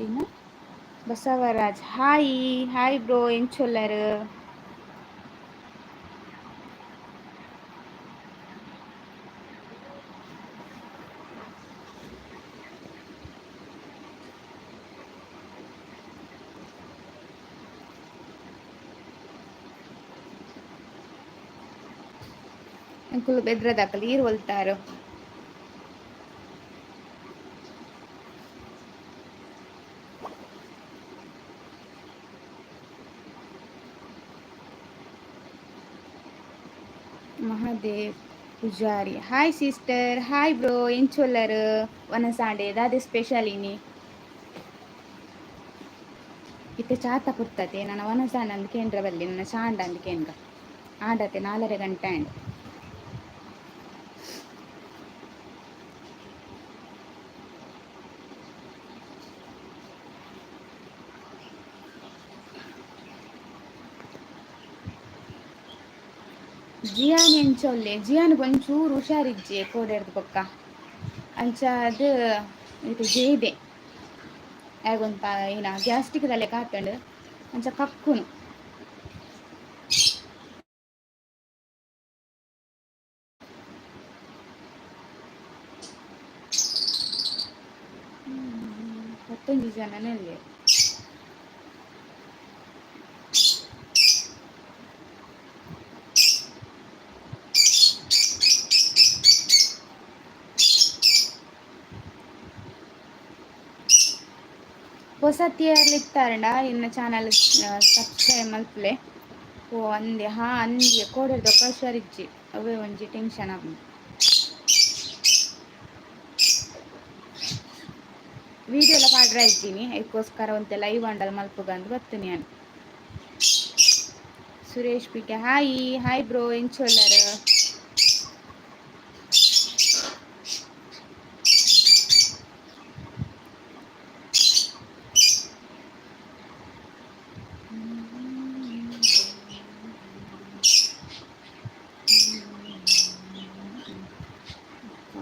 ಏನು ಬಸವರಾಜ್, ಹಾಯ್ ಹಾಯ್ ಬ್ರೋ, ಎಂಚೊಲ್ಲರು? ಎಂಕುಲು ಬೆದ್ರದಕಲ್, ಈರ್ ಒಲ್ತಾರು? Mahadev Pujari, hi sister, hi bro, ಎಂಚೊಲ್ಲರು? ವನಸಾಂಡೆ ದಾದೆ ಸ್ಪೆಷಲ್ ಇನಿ? ಇತ್ತೆ ಚಾತ ಪುರ್ತತೆ ನನ್ನ ವನಸಾಂಡ ಅಂದ್ ಕೇಂದ್ರ ಬಲ್ಲಿ, ನನ್ನ ಚಾಂಡ ಅಂದ್ ಕೇಂದ್ರ ಆಂಡತೆ 4.5 ಗಂಟೆ ಆಂಡ್. ಜಿಯಾನ್ ಎಂಚೊಲ್ಲೆ? ಜಿಯಾನ್ ಒಂಚೂರು ಹುಷಾರಿಜ್ಜಿ ಕೋಡೆರ್ದು ಬೊಕ್ಕ, ಅಂಚಾದ್ ಇತ್ತೆ ಜೇದೆ ಆಗೊಂತ ಏನ ಗ್ಯಾಸ್ಟ್ರಿಕ್ ದ ಆತಂಡ್, ಅಂಚ ಕಕ್ಕುನು. 19 ಜನನೇ ಉಲ್ಲೆರ್. ಹೊಸತಿಯರ್ಲಿತ್ತಾರಂಡ ಇನ್ನ ಚಾನಲ್ ಸಬ್ಸ್ಕ್ರೈಬ್ ಮಲ್ಪಲೆ. ಓ ಅಂದೆ ಹಾ ಅಂದೆ ಕೋಡೆರ್ದ ಹುಷಾರಿಜ್ಜಿ ಅವೇ ಒಂಜಿ ಟೆನ್ಷನ್ ಆಪುಂಡು. ವೀಡಿಯೋ ಎಲ್ಲ ಪಾಡ್ರ ಇದ್ದೀನಿ, ಅದಕ್ಕೋಸ್ಕರ ಒಂತೆ ಲೈವ್ ಅಂಡಲ್ ಮಲ್ಪುಗಂದು ಬತ್ತೀನಿ ನಾನು. Suresh P K hi hi bro, ಎಂಚೊಲ್ಲರ್?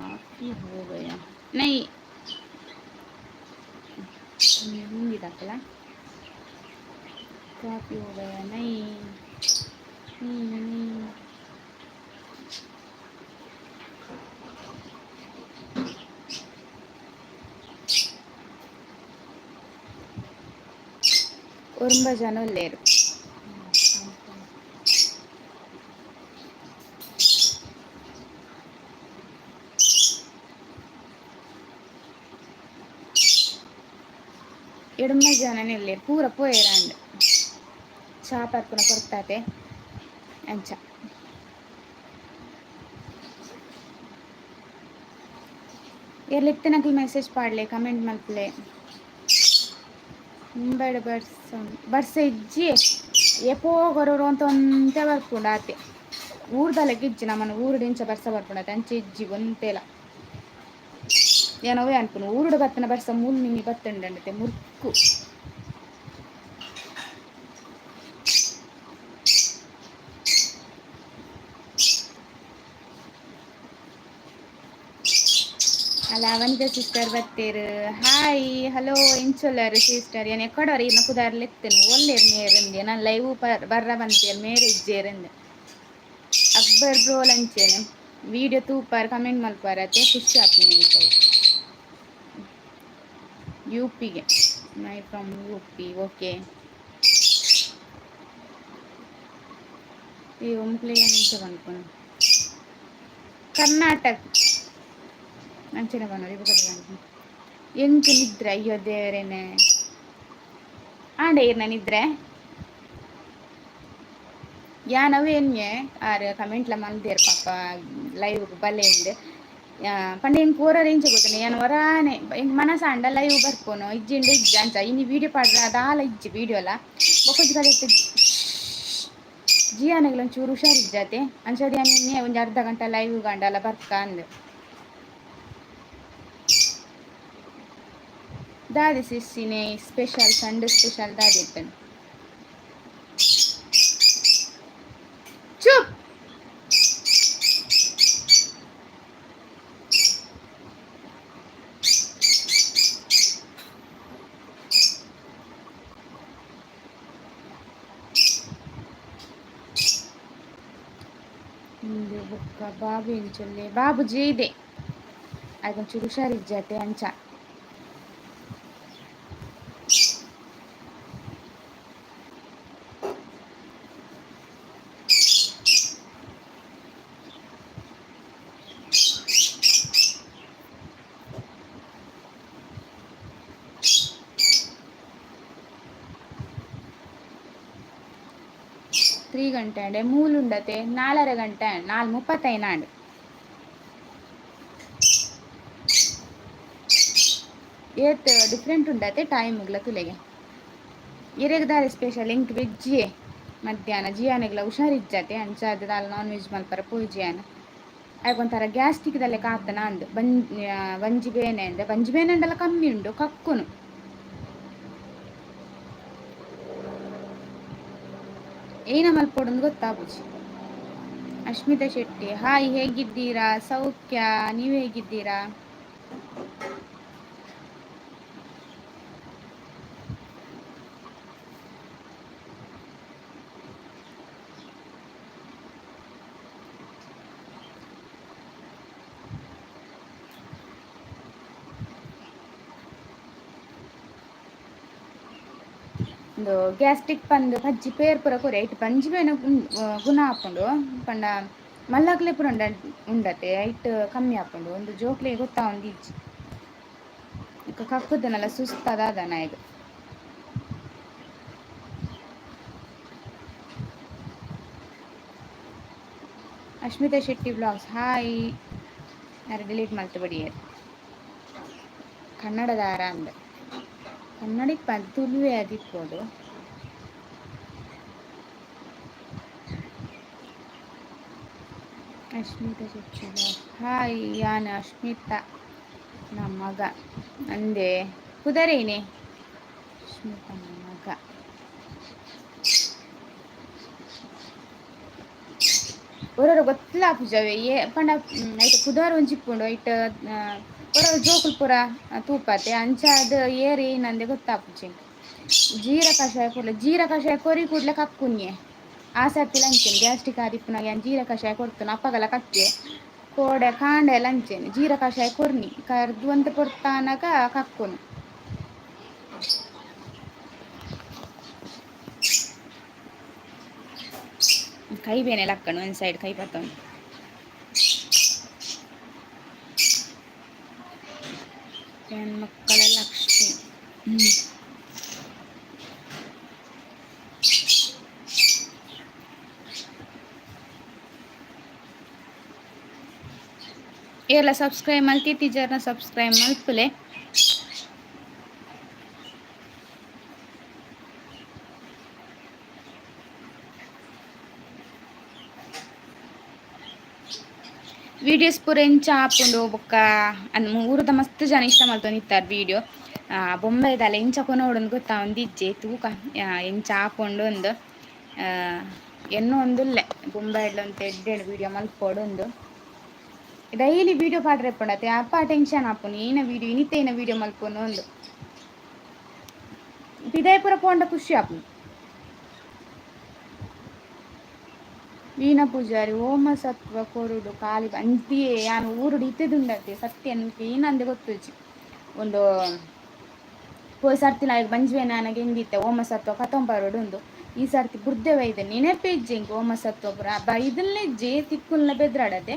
काफी हो गया नहीं हिंदी दाखला काफी हो गया नहीं नहीं नहीं. ಒರುಂಬ ಜನ ಉಲ್ಲೇರು. ಎಡ್ಮ ಜನನೇ ಉಲ್ಲೇರು, ಪೂರ ಪೋಯೆರಾಂಡ್. ಚಾ ಪರ್ಪುನ ಕೊರ್ತಾತೆ ಅಂಚ. ಏರ್ಲ ಇತ್ತಿನಕುಲು ಮೆಸೇಜ್ ಪಾಡ್ಲೆ, ಕಮೆಂಟ್ ಮಲ್ಪಲೆ. ಮುಂಬೈಡ್ ಬರ್ಸ ಬರ್ಸ ಇಜ್ಜಿ, ಏಪೋ ಕೊರೊರು ಅಂತ ಒಂತೆ ಬರ್ಪುಂಡು ಆತೆ. ಊರ್ದಲೆಕ್ಕ ಇಜ್ಜಿ, ನಮ್ಮನ ಊರುಡು ಇಂಚ ಬರ್ಸ ಬರ್ಪುಂಡು ಆತೆ, ಅಂಚ ಇಜ್ಜಿ ಒಂತೆಲ. ಯಾನ್ ಅವ್ವೇ ಅನ್ಪುನು, ಊರುಡು ಬತ್ತಿನ ಬರ್ಸ ಮೂಲು ಮಿನಿ ಬತ್ತುಂಡಂಡತೆ ಮುರ್ಕು. ಅಲ್ಲ ವನಿತಾ ಸಿಸ್ಟರ್ ಬತ್ತೇರು, ಹಾಯ್ ಹಲೋ, ಎಂಚೊಲ್ಲರ್ ಸಿಸ್ಟರ್? ಏನ್ ಎಕ್ಕಡೋರ್ ಇನ್ನ ಕುದಾರ್ಲೆತ್ತೇನು ಒಲ್ಲೇರ್ ಮೇರಂದೆ, ನಾನು ಲೈವ್ ಬರ್ರ ಬಂತೇರ್ ಮೇರ್ ಇಜ್ಜೇರಂದೆ. ಅಕ್ಬರ್ ಬ್ರೋ ಲಂಚೇನೆ ವಿಡಿಯೋ ತೂಪಾರ್ ಕಮೆಂಟ್ ಮಲ್ಪಾರತೆ, ಖುಷಿ ಆಪುಂಡು ಎಂಕ್. You ಪಿಗೆ I from U P. Okay, ಈ ಒಮ್ಕ್ಲೆ ಎಂಚ ಪನ್ಪುನು, ಕರ್ನಾಟಕ ಅಂಚನೆ ಪನೊಡು. ಬೊಕ ಎಂಕ್ ನಿದ್ರೆ, ಅಯ್ಯೋ ದೇವರೇನೆ, ಆಂಡ ಈರ್ನ ನಿದ್ರೆ ಯಾನ್ ಅವೇ ಎನ್ಯೆ ಆರ್ ಕಮೆಂಟ್ಲ ಮಲ್ದೇರ್ ಪಾಪ ಲೈವ್ ಬಲೆ ಇಂದ್. ಪಂಡ ಎಂಕ್ ಒರ ಎಂಚ ಗೊತ್ತುಂಡ, ಯಾನ್ ಒರಾನೆ ಎಂಕ್ ಮನಸಾಂಡ ಲೈವ್ ಬರ್ಪುನು, ಇಜ್ಜಿಂಡ ಇಜ್ಜಿ ಅಂಚ. ಇನಿ ವೀಡಿಯೋ ಪಾಡ್ರ ದಾಲ ಇಜ್ಜಿ ವೀಡಿಯೋಲ. ಬೊಕೊಂಜಿ ಕಡೆಟ್ ಜಿಯಾನಗ್ಲ ಒಂಚೂರು ಹುಷಾರಿಜ್ಜಾತೆ, ಅಂಚಾದ್ ಯಾನ್ ಎನ್ಯೆ ಒಂಜಿ ಅರ್ಧ ಗಂಟೆ ಲೈವ್ ಗಾಂಡಲ ಬರ್ಕ ಅಂದ್. ದಾದೆ ಸಿಸ್ಸಿನೆ ಸ್ಪೆಷಲ್, ಸಂಡೆ ಸ್ಪೆಷಲ್ ದಾದೆ ಇತ್ತಂಡ್? ಚುಪ್. ಇಂದು ಬೊಕ್ಕ ಬಾಬು ಎಂಚೊಲ್ಲೆ? ಬಾಬು ಜೀದೆ, ಆಯ್ಕೊಂಚೂರು ಹುಷಾರಿಜ್ಜಾತೆ ಅಂಚ. ತ್ರೀ ಗಂಟೆ ಅಂಡೆ ಮೂಲುಂಡತೆ, ನಾಲರೆ ಗಂಟೆ, ನಾಲ್ ಮುಪ್ಪತ್ತೈನ ಅಂಡ್. ಏತ್ ಡಿಫ್ರೆಂಟ್ ಉಂಡತೆ ಟೈಮ್ಗ್ಲ ತುಲೆಗೆ. ಇರೆಗ್ ದಾದೆ ಸ್ಪೆಷಲ್? ಎಂಕ್ ವೆಜ್ಜೇ ಮಧ್ಯಾಹ್ನ. ಜಿಯಾನೆಗ್ಲ ಹುಷಾರಿಜ್ಜಾತೆ, ಅಂಚಾದ್ ದಾಲ ನಾನ್ ವೆಜ್ ಮಲ್ಪರ ಪೋಯಿಜಿ ಯಾನ್. ಆಯ್ಕೊಂಥರ ಗ್ಯಾಸ್ಟ್ರಿಕ್ ದಲೆಕ ಆತನ ಅಂದ್, ಬಂಜಿ ಬೇನೆ ಅಂದ್. ಬಂಜಿ ಬೇನೆ ಅಂಡಲ ಕಮ್ಮಿ ಉಂಡು, ಕಕ್ಕುನು. ಏನ ಮಲ್ಪೊಡುಂದು ಗೊತ್ತಾಪುಜಿ. ಅಶ್ಮಿತಾ ಶೆಟ್ಟಿ ಹಾಯ್, ಹೇಗಿದ್ದೀರಾ? ಸೌಖ್ಯ, ನೀವು ಹೇಗಿದ್ದೀರಾ? ಉಂದು ಗ್ಯಾಸ್ಟ್ರಿಕ್ ಪಂದ್ ಪಜ್ಜಿ ಪೇರ್ ಪೂರ ಕೊರಿ, ಐಟ್ ಬಂಜಿ ಬೇನೆ ಗುಣ ಆಪುಂಡು. ಪಂಡ ಮಲ್ಲಕ್ಲೆ ಪೂರ ಉಂಡ ಉಂಡತೆ, ಐಟ್ ಕಮ್ಮಿ ಆಪುಂಡು. ಒಂದು ಜೋಕ್ಲೆಗ್ ಗೊತ್ತಾವೊಂದು ಇಜ್ಜಿ. ಬೊಕ್ಕ ಕಕ್ಕುದನಲ ಸುಸ್ತಾದ ನಾಯಿಗ್. Ashmita Shetty blogs hi. ಯಾರು ಡಿಲೀಟ್ ಮಲ್ತು ಬಡಿಯರ್. ಕನ್ನಡದಾರ ಅಂದ ಕನ್ನಡ ಇಪ್ಪ ತುಳುವೆ ಅದಿಪ್ಪೋಡು. Ashmita Shetty blogs hi. ಯಾನ್ ಅಶ್ಮಿತಾ ನಮ್ಮ ಮಗ ಅಂದೆ ಕುದರೇನೆ ಅಶ್ಮಿತಾ ಮಗ. ಒರೊರ ಗೊತ್ತಲ ಪೂಜವೆ ಏ ಪಂಡ ಐಟ್ ಪುದಾರ್ ಒಂಜಿ ಇಪ್ಪುಂಡು ಐಟ್ ಒರೊರ ಜೋಕುಲು ಪೂರ ತೂಪಾತೆ ಅಂಚಾದ್ ಏರ್ ಏನಂದೆ ಗೊತ್ತಾಪುಜಿ. ಜೀರ ಕಷಾಯ ಕೊಡ್ಲೆ, ಜೀರ ಕಷಾಯ ಕೊರಿ ಕೂಡ್ಲೆ ಕಕ್ಕುನ್ಯೆ. ಆ ಸರ್ತಿ ಅಂಚೆನೆ ಗ್ಯಾಸ್ಟ್ರಿಕ್ ಆದಿಪ್ಪುನಗ ಯಾನ್ ಜೀರ ಕಷಾಯ ಕೊಡ್ತುನ ಅಪ್ಪಗಲ ಕಕ್ಕೆ ಕೋಡೆ ಕಾಂಡೆ ಎಲ್ಲ ಅಂಚೆನೆ ಜೀರ ಕಷಾಯ ಕೊರ್ನಿ ಕರ್ದು ಅಂತ ಪೊರ್ತಾನಗ ಕಕ್ಕುನು. ಕೈ ಬೇನೆ ಲಕ್ಕಣು ಒಂದು ಸೈಡ್ ಕೈ ಪತ್ತೊಂದು. ಮಕ್ಕಳ ಲಕ್ಷ್ಮಿ. ಏರ್ಲ ಸಬ್ಸ್ಕ್ರೈಬ್ ಮಲ್ತಿ ಟೀಚರ್ನ ಸಬ್ಸ್ಕ್ರೈಬ್ ಮಲ್ಪುಲೆ. ವೀಡಿಯೋಸ್ ಪೂರ ಎಂಚ ಆಪುಂಡು ಬೊಕ್ಕ ಊರುದ ಮಸ್ತ್ ಜನ ಇಷ್ಟ ಮಲ್ತೊಂದಿತ್ತಾರೆ ವೀಡಿಯೋ. ಬೊಂಬೈದಲ್ಲ ಎಂಚ ಕೊನೊಡು ಗೊತ್ತಾ ಒಂದಿಜ್ಜೆ ತೂಕ ಎಂಚ ಆಪುಂಡು ಒಂದು ಎನ್ನು ಒಂದುಲ್ಲೆ ಬೊಂಬೈಡ್ಲ ಒಂತೆ ಎಡ್ಡೆಡ್ ವೀಡಿಯೋ ಮಲ್ಪೊಡು ಒಂದು. ಡೈಲಿ ವೀಡಿಯೋ ಪಾಡ್ರೆ ಇಪ್ಪುಂಡತೆ ಅಪ್ಪ ಟೆನ್ಷನ್ ಆಪುಂಡು ಏನ ವೀಡಿಯೋ ಇನಿತ ಏನ ವೀಡಿಯೋ ಮಲ್ಪುನು ಒಂದು. ಪಿದಾಯಿ ಪೂರ ಪೋಂಡ ಖುಷಿ ಆಪುಂಡು. ವೀಣಾ ಪೂಜಾರಿ ಓಮ ಸತ್ವ ಕೊರುಡು ಕಾಲಿ ಅಂತಿಯೇ ಯಾನ್ ಊರುಡು ಇತ್ತದುಂಡತೆ ಸತ್ಯ ಏನಂದೆ ಗೊತ್ತುಜ್ಜಿ. ಒಂದು ಪೋಯಿ ಸರ್ತಿ ನಾಯಕ್ ಬಂಜ್ವೆ ನಾನಗೆ ಎಂದಿತ್ತೆ ಓಮ ಸತ್ವ ಕತೊಂಬರೋಡು ಉಂದು. ಈ ಸರ್ತಿ ಬುರ್ದೆ ಬೈದೆ ನೆನಪೇ ಇಜ್ಜಿ ಎಂಕ್ ಓಮ ಸತ್ವ ಪುರ ಬೈದಲ್ನೇ ಇಜ್ಜಿ ತಿಕ್ಕುಲ್ನ ಬೆದ್ರಾಡತೆ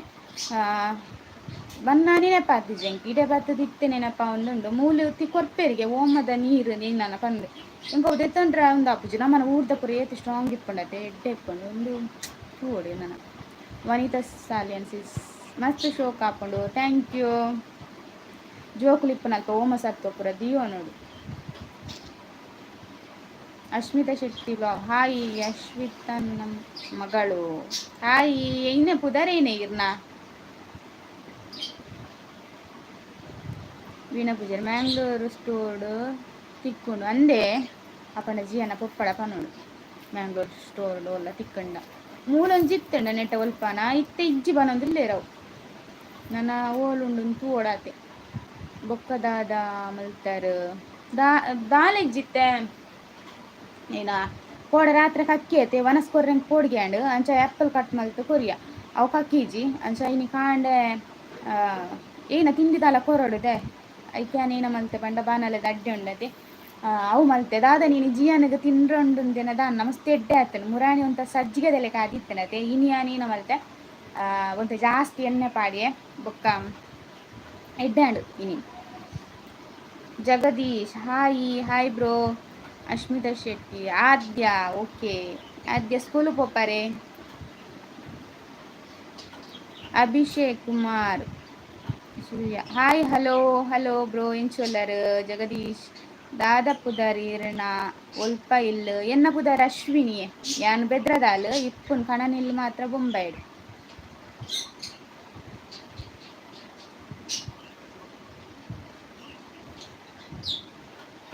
ಬನ್ನ ನೆನಪಾತಿಜಿ ಎಂಕ್ ಇಡೆ ಬತ್ತದ ಇತ್ತೆ ನೆನಪ ಉಂದುಂಡು ಮೂಲು ಕೊರ್ಪೆರಿಗೆ ಓಮದ ನೀರು ನೀನನ ಪಂದ್ ಎಂಕ್ ಅವು ದೆತ್ತೊಂಡ್ರೆ ಉಂದು ಆಪುಜಿ ನಮ್ಮನ ಊರ್ದ ಪೂರ ಏತ್ ಸ್ಟ್ರಾಂಗ್ ಇಪ್ಪುಂಡತೆ ಎಡ್ಡೆ ಇಪ್ಪುಂಡು ಒಂದು ತೂವೊಡು ನನ. ವನಿತಾ ಸಾಲಿಯನ್ ಸಿಸ್ ಮಸ್ತ್ ಶೋಕ್ ಆಪುಂಡು thank you. ಜೋಕುಲು ಇಪ್ಪುನಲ್ಪ ಓಮ ಸತ್ವ ಪೂರ ದಿಯೋನೊಡು. Ashmita Shetty blog hi. ಅಶ್ವಿತನ ಮಗಳು ಹಾಯ್. ಇನ್ನ ಪುದರೇನೆ ಇರ್ನ. ವೀಣಾ ಪೂಜಾರಿ ಮ್ಯಾಂಗ್ಳೂರು ಸ್ಟೋರ್ಡ್ ತಿಕ್ಕುಂಡು ಅಂದೆ ಅಪ್ಪನ ಜಿಯನ ಪೊಪ್ಪಡ ಪನೋಡು ಮ್ಯಾಂಗ್ಳೂರ್ ಸ್ಟೋರ್ಡ್ ಒಲ್ಲ ತಿಕ್ಕಂಡ ಮೂಲೊಂಜಿ ಇತ್ತಂಡ ನೆಟ್ಟ ಒಲ್ಪನ ಇತ್ತೆ ಇಜ್ಜಿ ಬನೊಂದುಲ್ಲೇರವು ನನ ಓಲುಂಡು ತೂವೊಡಾತೆ. ಬೊಕ್ಕ ದಾದ ಮಲ್ತಾರ್ ದಾಲ ಇಜ್ಜಿತ್ತೆ ಏನ ಕೋಡೆ ರಾತ್ರಿ ಕಕ್ಕಿ ಐತೆ ವನಸ್ ಕೊರ್ರೆಂಗ್ ಪೋಡ್ಗ್ಯಾಂಡ್ ಅಂಚ ಆ್ಯಪಲ್ ಕಟ್ ಮಲ್ತ್ ಕೊರಿಯ ಅವು ಕಕ್ಕಿಜಿ ಅಂಚ ಇನಿ ಕಾಂಡೆ ಏನ ತಿಂದಿದಾಲ ಕೊರೊಡುದೆ ಐಕೆ ಏನ ಮಲ್ತೆ ಪಂಡ ಬಾನಲೆದ ಅಡ್ಡೆ ಉಂಡತೆ ಅವು ಮಲ್ತೆ ದಾದ ನೀನು ಜಿಯಾನಗ ತಿಂಡ್ರೊಂಡುಂದೆನ ದಾನ್ನ ಮಸ್ತ್ ಎಡ್ಡೆ ಆತನ ಮುರಾಣಿ ಒಂತ ಸಜ್ಜಿಗೆದೆಲೆ ಕಾದಿತ್ತನತೆ ಇನಿ ಯಾನ್ ಏನ ಮಲ್ತೆ ಒಂತೆ ಜಾಸ್ತಿ ಎಣ್ಣೆ ಪಾಡಿಯೆ ಬೊಕ್ಕ ಎಡ್ಡೆ ಆಂಡ್ ಇನಿ. Jagadish hi hi bro. Ashmita Shetty Aadya okay Aadya school ಪೋಪಾರೆ. Abhishek Kumar Surya hi hello hello bro ಎಂಚೊಲ್ಲರ್ Jagdish ದಾದ ಪುದರ್ ಇರ್ನ ಒಲ್ಪ ಇಲ್ಲ್ ಎನ್ನ ಪುದರ್ ಅಶ್ವಿನಿ ಯಾನ್ ಬೆದ್ರದಾಲ್ ಇಪ್ಪುನ್ ಕಣನಿಲ್ ಮಾತ್ರ ಬೊಂಬೈಡ್.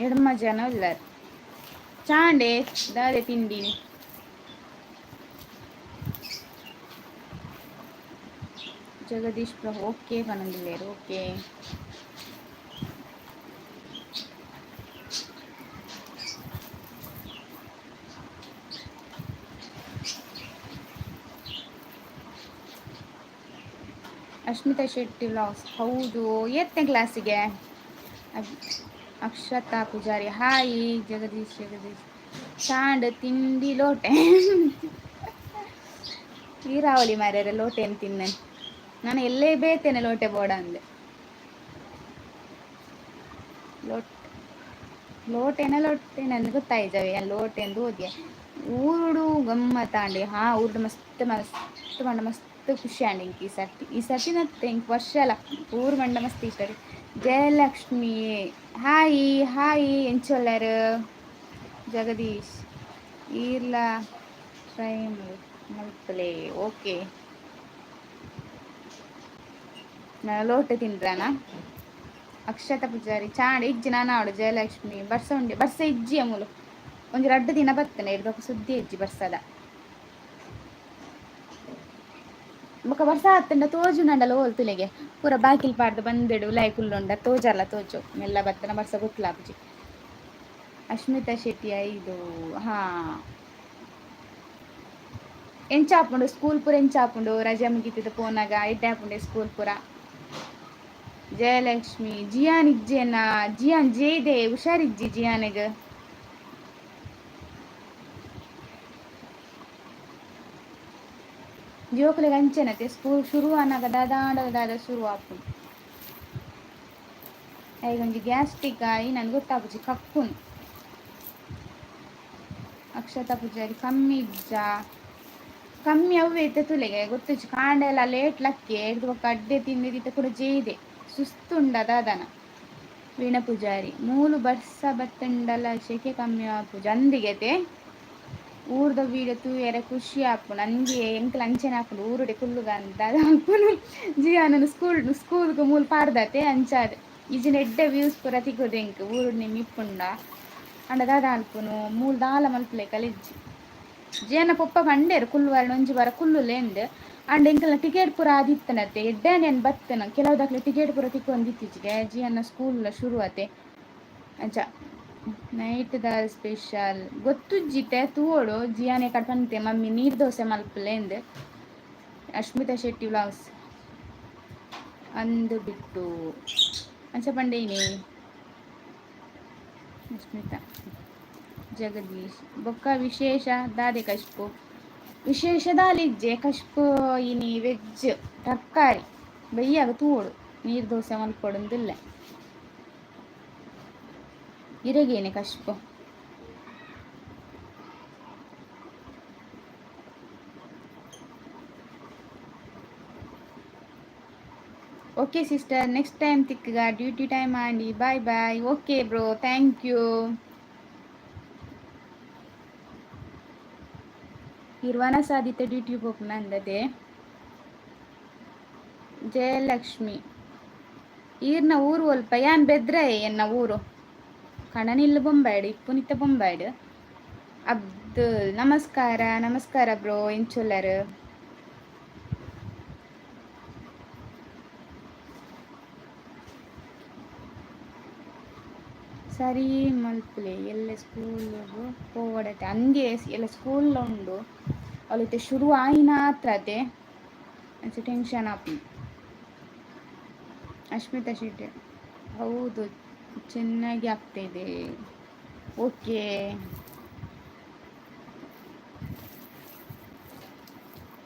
ಎಡ್ಮ ಜನ ಉಲ್ಲರ್ ಚಾಂಡೆ ದಾದೆ ತಿಂಡಿನಿ. ಜಗದೀಶ್ ಪ್ರಭು ಓಕೆ ಪನೊಂದುಲ್ಲೆರ್ ಓಕೆ. ಅಶ್ಮಿತಾ ಶೆಟ್ಟಿ ವ್ಲಾಗ್ಸ್ ಹೌದು ಎತ್ತನೇ ಕ್ಲಾಸಿಗೆ. ಅಕ್ಷತಾ ಪೂಜಾರಿ ಹಾಯ್. ಜಗದೀಶ್ ಜಗದೀಶ್ ಚಾಂಡ್ ತಿಂಡಿ ಲೋಟೆ ನೀರಾವಳಿ ಮಾರ್ಯಾರ ಲೋಟೆ ಅಂತ ತಿನ್ನೆ ನಾನು ಎಲ್ಲೇ ಬೇತೇನೆ ಲೋಟೆ ಬೋಡ ಅಂದೆ. ಲೋಟ್ ಲೋಟೆನ ಲೋಟೆನ ಅಂದ್ ಗೊತ್ತಾಯ್ತವೆ ಲೋಟೆ ಎಂದು ಓದಿಯ. ಊರುಡು ಗಮ್ಮತ್ತಾಂಡಿ ಹಾ ಊರುಡು ಮಸ್ತ್ ಮಸ್ತ್ ಪಂಡ ಮಸ್ತ್ ಮಸ್ತ್ ಖುಷಿ ಆಂಡ್ ಎಂಕ್ ಈ ಸರ್ತಿ. ಈ ಸರ್ತಿನತ್ತೆ ಎಂಕ್ ವರ್ಷಲ ಊರು ಮಂಡ ಮಸ್ತ್ ಇಷ್ಟ. ಜಯಲಕ್ಷ್ಮಿ ಹಾಯ್ ಹಾಯ್ ಎಂಚೊಲ್ಲರ್. ಜಗದೀಶ್ ಈರ್ಲ ಟ್ರೈ ಮಲ್ಪಲೆ. ಓಕೆ, ಲೋಟೆ ತಿಂದ್ರಾನ. ಅಕ್ಷತ ಪೂಜಾರಿ ಚಾಂಡ ಇಜ್ಜಿ ನಾನ ಆವಡು. ಜಯಲಕ್ಷ್ಮಿ ಬರ್ಸ ಉಂಡೆ ಬರ್ಸ ಇಜ್ಜಿ ಅಮುಲು ಒಂಜಿ ರಡ್ಡ್ ದಿನ ಬತ್ತನೆ ಇರ್ಬೊಕ ಸುದ್ದಿ ಇಜ್ಜಿ ಬರ್ಸದ. ಬೊಕ ಬರ್ಸ ಆತುಂಡ ತೋಜುನಂಡಲ ಓಲ್ ತುಲೆಗೆ ಪೂರ ಬಾಕಿಲ್ ಪಾಡ್ದ್ ಬಂದಿಡು ಉಲಾಯಿ ಕುಲ್ಲುಂಡ ತೋಜಲ್ಲ ತೋಜು ಮೆಲ್ಲ ಬತ್ತನ ಬರ್ಸ ಗೊತ್ತಲಾಪುಜಿ. ಅಶ್ಮಿತಾ ಶೆಟ್ಟಿ 5. ಹಾ, ಎಂಚ ಆಪುಂಡು ಸ್ಕೂಲ್ ಪೂರ? ಎಂಚ ಆಪುಂಡು ರಜೆ ಮುಗಿತಿದ್ ಪೋನಾಗ? ಎಡ್ಡೆ ಆಪುಂಡೆ ಸ್ಕೂಲ್ ಪೂರ? ಜಯಲಕ್ಷ್ಮಿ ಜಿಯಾನ್ ಇಜ್ಜೇನಾ? ಜಿಯಾನ್ ಜೇದೆ ಹುಷಾರಿಜ್ಜಿ ಜಿಯಾನಿಗ್. ಜೋಕುಲೆಗ್ ಅಂಚೆನತೆ ಸ್ಕೂಲ್ ಶುರು ಆನಗ ದಾದಾಂಡಲ ದಾದ ಶುರು ಆಪುಂಡು. ಐಗೊಂಜಿ ಗ್ಯಾಸ್ಟ್ರಿಕ್ ಆಯಿ ನನ್ ಗೊತ್ತಾಪುಜಿ ಕಕ್ಕುನು. ಅಕ್ಷತಾ ಪೂಜಾರಿ ಕಮ್ಮಿ ಇಜ್ಜಾ? ಕಮ್ಮಿ ಅವ್ವೆ ಇತ್ತೆ ತುಲೆಗೆ ಗೊತ್ತುಜ್ಜಿ. ಕಾಂಡೆ ಎಲ್ಲ ಲೇಟ್ ಲಕ್ಕೆ ಹಿಡ್ದು ಬೊಕ್ಕ ಅಡ್ಡೆ ತಿಂದಿದ್ದಿತ್ತೆ ಕೂಡ ಜೇದೆ ಸುಸ್ತುಂಡ ದಾದನ. ವೀಣಾ ಪೂಜಾರಿ ಮೂಲು ಬರ್ಸ ಬತ್ತಂಡಲ ಶೆಕೆ ಕಮ್ಮಿ ಆಪುಜಿ ಅಂದಿಗೆತೆ. ಊರ್ದ ವೀಡಿಯೋ ತೂಯೆರೆ ಖುಷಿ ಆಪುಂಡು ಅಂಗೆ ಎಂಕ್ಲ ಅಂಚೆನೆ ಆಪುಂಡು ಊರುಡೆ ಕುಲ್ಲುಗ ಅಂತ ಆಪುಂಡು. ಜಿಯಾನನ್ ಸ್ಕೂಲ್ ಸ್ಕೂಲ್ಗ್ ಮೂಲು ಪಾಡ್ದತೆ ಅಂಚಾದ್ ಇಜಿಂಡ ಎಡ್ಡೆ ವ್ಯೂಸ್ ಪೂರ ತಿಕ್ಕುದು ಎಂಕ್ ಊರುಡು ನಿಮ್ ಇಪ್ಪುಂಡ. ಅಂಡ ದಾದ ಅನ್ಪುನು ಮೂಲು ದಾಲ ಮಲ್ಪುಲೆಕಲ ಇಜ್ಜಿ. ಜಿಯನ ಪೊಪ್ಪ ಪಂಡೇರು ಕುಲ್ಲುವರ್ಣ ಒಂಜಿ ವಾರ ಕುಲ್ಲುಲೆ ಅಂದ್. ಅಂಡ ಎಂಕಲ್ನ ಟಿಕೆಟ್ ಪೂರ ಆದಿತ್ತನತೆ ಎಡ್ಡೆ ಯಾನ್ ಬತ್ತನ. ಕೆಲವುದಕ್ಲೆ ಟಿಕೆಟ್ ಪೂರ ತಿಕ್ಕೊಂದಿತ್ತಿಜಿಗೆ ಜಿಯನ್ನ ಸ್ಕೂಲ್ ಶುರು ಆತೆ ಅಂಚ. ನೈಟ್ ದಾಲ್ ಸ್ಪೆಷಲ್ ಗೊತ್ತುಜ್ಜಿತೆ ತೂವೊಡು. ಜಿಯಾನೆ ಕಡ್ ಪಂತೆ ಮಮ್ಮಿ ನೀರ್ ದೋಸೆ ಮಲ್ಪುಲೆ ಅಂದ್. ಅಶ್ಮಿತಾ ಶೆಟ್ಟಿ ವ್ಲಾಗ್ಸ್ ಅಂದು ಬಿಟ್ಟು ಅಂಚ ಪಂಡೇನಿ ಅಶ್ಮಿತಾ. ಜಗದೀಶ್ ಬೊಕ್ಕ ವಿಶೇಷ ದಾದೆ ಕಶ್ಪು? ವಿಶೇಷ ದಾಲಿಜ್ಜೆ ಕಶ್ಪು ಇನಿ ವೆಜ್ ತರಕಾರಿ ಬಯ್ಯಾಗ ತೂವೊಡು ನೀರ್ ದೋಸೆ ಮಲ್ಪೊಡುಂದುಲ್ಲೆ. ಇರೆಗೇನೆ ಕಶ್ಪು? ಓಕೆ ಸಿಸ್ಟರ್, ನೆಕ್ಸ್ಟ್ ಟೈಮ್ ತಿಕ್ಕಗ, ಡ್ಯೂಟಿ ಟೈಮ್ ಆಂಡಿ. Bye bye. Okay bro, thank you. ಇರ್ವನ ಸಾಧಿತ ಡ್ಯೂಟಿ ಪೋಪುನ ಅಂದದೆ. ಜಯಲಕ್ಷ್ಮಿ ಈರ್ನ ಊರು ಒಲ್ಪ? ಯಾನ್ ಬೆದ್ರ ಎನ್ನ ಊರು. ಕಣನಿಲ್ಲು ಬೊಂಬಾಯ್ಡ್ ಇಪ್ಪುನಿತ್ತ ಬೊಂಬಾಯ್ಡ್. ಅಬ್ದುಲ್ ನಮಸ್ಕಾರ. ನಮಸ್ಕಾರ ಬ್ರೋ, ಎಂಚೊಲ್ಲರ್? ಸರಿ ಮಲ್ಪುಲೆ ಎಲ್ಲೆ ಸ್ಕೂಲುಗು ಪೋವಡತೆ ಅಂಗೆ ಎಲ್ಲ ಸ್ಕೂಲ್ ಉಂಡು ಅವಳಿತ್ತೆ ಶುರು ಆಯಿನಾತ್ರತೆ ಅಂಚ ಟೆನ್ಷನ್ ಆಪುಂಡು. ಅಶ್ಮಿತಾ ಶೆಟ್ಟಿ ಹೌದು ಚೆನ್ನಾಗಿ ಆಗ್ತಾಯಿದೆ. ಓಕೆ,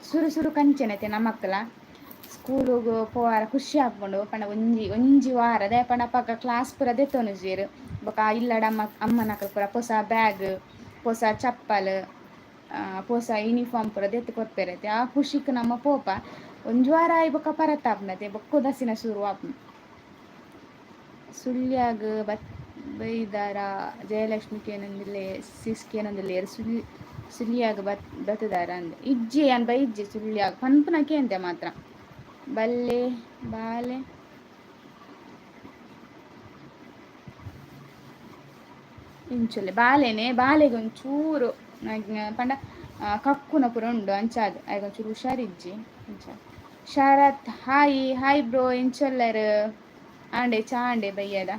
ಸುರು ಸುರು ಕಂಚೆನತೆ ನಮಕ್ಲ ಸ್ಕೂಲುಗು ಪೋವಾರ ಖುಷಿ ಆಪುಂಡು. ಪಂಡ ಒಂಜಿ ಒಂಜಿ ವಾರ ದಾಯೆ ಪಂಡ ಅಪಗ ಕ್ಲಾಸ್ ಪೂರ ದೆತ್ತೊನುಜೆರ್. ಬೊಕ ಇಲ್ಲಡ ಅಮ್ಮ ಅಮ್ಮನಕುಲು ಪೂರ ಪೊಸ ಬ್ಯಾಗ್ ಪೊಸ ಚಪ್ಪಲ್ ಪೊಸ ಯೂನಿಫಾರ್ಮ್ ಪೂರ ದೆತ್ತ್ ಕೊರ್ಪೆರತೆ. ಆ ಖುಷಿಕ್ ನಮ ಪೋಪ. ಒಂಜಿ ವಾರ ಆಯಿ ಬೊಕ ಪರತ್ ಆಪುಂಡತೆ ಬೊಕ್ಕ ಉದಾಸೀನ ಶುರು ಆಪುಂಡು. ಸುಳ್ಯಾಗ್ ಬತ್ ಬೈದಾರ? ಜಯಲಕ್ಷ್ಮಿ ಕೇನೊಂದುಲ್ಲೆ ಸಿಸ್ ಕೇನೊಂದುಲ್ಲೆರ್ ಸುಳ್ಯಾಗ್ ಬತ್ ಬತ್ತುದಾರ ಅಂದ್. ಇಜ್ಜಿ ಯಾನ್ ಬೈಜ್ಜಿ ಸುಳ್ಯಾಗ್ ಪನ್ಪುನ ಕೇಂದೆ ಮಾತ್ರ. ಬಲ್ಲೆ ಬಾಲೆ ಇಂಚೊಲ್ಲೆ ಬಾಲೆನೆ ಬಾಲೆಗ್ ಒಂಚೂರು ಪಂಡ ಕಕ್ಕುನ ಪೂರ ಉಂಡು ಅಂಚಾದ್ ಆಯಗ್ ಒಂಚೂರು ಹುಷಾರಿಜ್ಜಿ ಅಂಚ. ಶರತ್ ಹಾಯ್ ಹಾಯ್ ಬ್ರೋ, ಎಂಚೊಲ್ಲೆರ್? ಆಂಡೆ ಚಾ ಆಂಡೆ ಬಯ್ಯದ.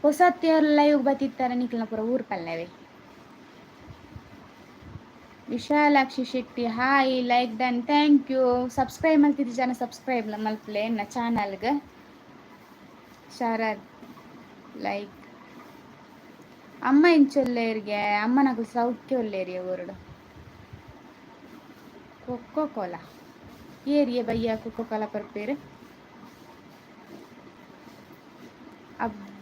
ಪೊಸತ್ತೆರ್ ಲೈವ್ ಬತ್ತಿತ್ತರ ನಿಕ್ಲ್ನ ಪೂರ ಊರು ಪಲ್ಲವೆ. Vishalakshi Shetty hi, like done, thank you. Subscribe ಮಲ್ತಿದ್ದಿ ಜನ ಸಬ್ಸ್ಕ್ರೈಬ್ ಮಲ್ಪುಲೆ ಎನ್ನ ಚಾನಲ್ಗ್. ಶರತ್ ಲೈಕ್. ಅಮ್ಮ ಎಂಚೊಲ್ಲೆರ್ಗೆ? ಅಮ್ಮನಕುಲು ಸೌಖ್ಯ ಉಲ್ಲೆರ್ ಊರುಡು. Coca Cola ಏರಿಯೆ ಬಯ್ಯ Coca Cola ಪರ್ಪೇರು?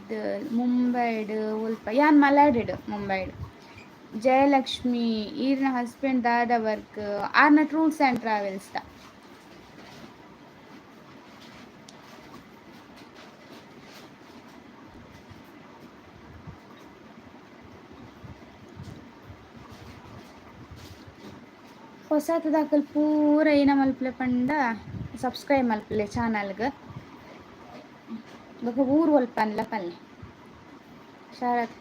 Abdul ಮುಂಬೈಡ್ ಒಲ್ಪ? ಯಾನ್ ಮಲಾಡಿಡ್ ಮುಂಬೈಡ್. ಜಯಲಕ್ಷ್ಮಿ, ಈರ್ನ ಹಸ್ಬೆಂಡ್ ದಾದ ವರ್ಕ್? ಆರ್ನ ಟೂರ್ಸ್ ಆ್ಯಂಡ್ ಟ್ರಾವೆಲ್ಸ್ ದ. ಹೊಸತದಾಕಲ್ ಪೂರ ಏನ ಮಲ್ಪಲೆ ಪಂಡ ಸಬ್ಸ್ಕ್ರೈಬ್ ಮಲ್ಪಲೆ ಚಾನಲ್ಗೆ. ಬೊಕ ಊರು ಒಲ್ಪ ಪನ್ಲ ಪನ್ಲೆ. ಶರತ್.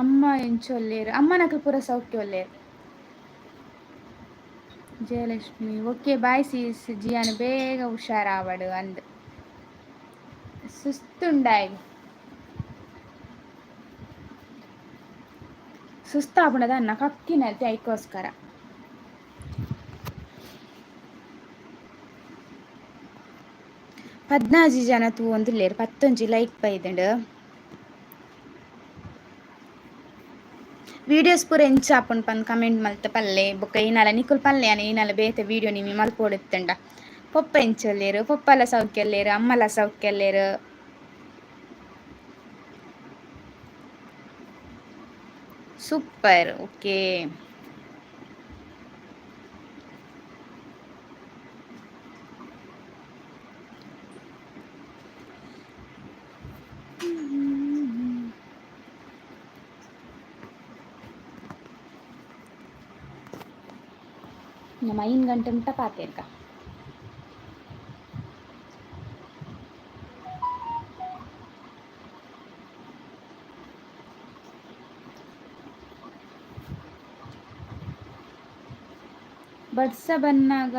ಅಮ್ಮ ಎಂಚೊಲ್ಲೇರು? ಅಮ್ಮನಕಲ್ ಪೂರ ಸೌಖ್ಯ ಒಲ್ಲೇರು. Jayalakshmi, okay bye sis. ಜಿಯಾನ್ ಬೇಗ ಹುಷಾರಾವಡು ಅಂದ್. ಸುಸ್ತುಂಡಾಯ್ ಸುಸ್ತಾಪುಂಡದ ಅನ್ನ ಕಕ್ಕಿನತೆ ಐಕೋಸ್ಕರ. 14 ಜನ ತೂವೊಂದುಲ್ಲೆರ್, 11 ಲೈಕ್ ಬೈದ್ಂಡ್. ವೀಡಿಯೋಸ್ ಪೂರ ಎಂಚ ಆಪುಂಡು ಪಂದ್ ಕಮೆಂಟ್ ಮಲ್ತ್ ಪಲ್ಲೆ. ಬೊಕ್ಕ ಈನಾಲ ನಿಕುಲು ಪಲ್ಲೆ ಯಾನ್ ಈನಾಲ ಬೇತೆ ವೀಡಿಯೋ ನಿಮಿ ಮಲ್ಪೊಡಿತ್ತುಂಡ. ಪೊಪ್ಪ ಎಂಚೊಲ್ಲೆರ್? ಪೊಪ್ಪಲ ಸೌಖ್ಯಲ್ಲೇರು, ಅಮ್ಮಲ ಸೌಖ್ಯಲ್ಲೇರು. Super, okay. ನಮ್ಮ 5 ಗಂಟೆ ಮುಟ್ಟ ಪಾತೆರ್ಗ. ಬರ್ಸ ಬನ್ನಾಗ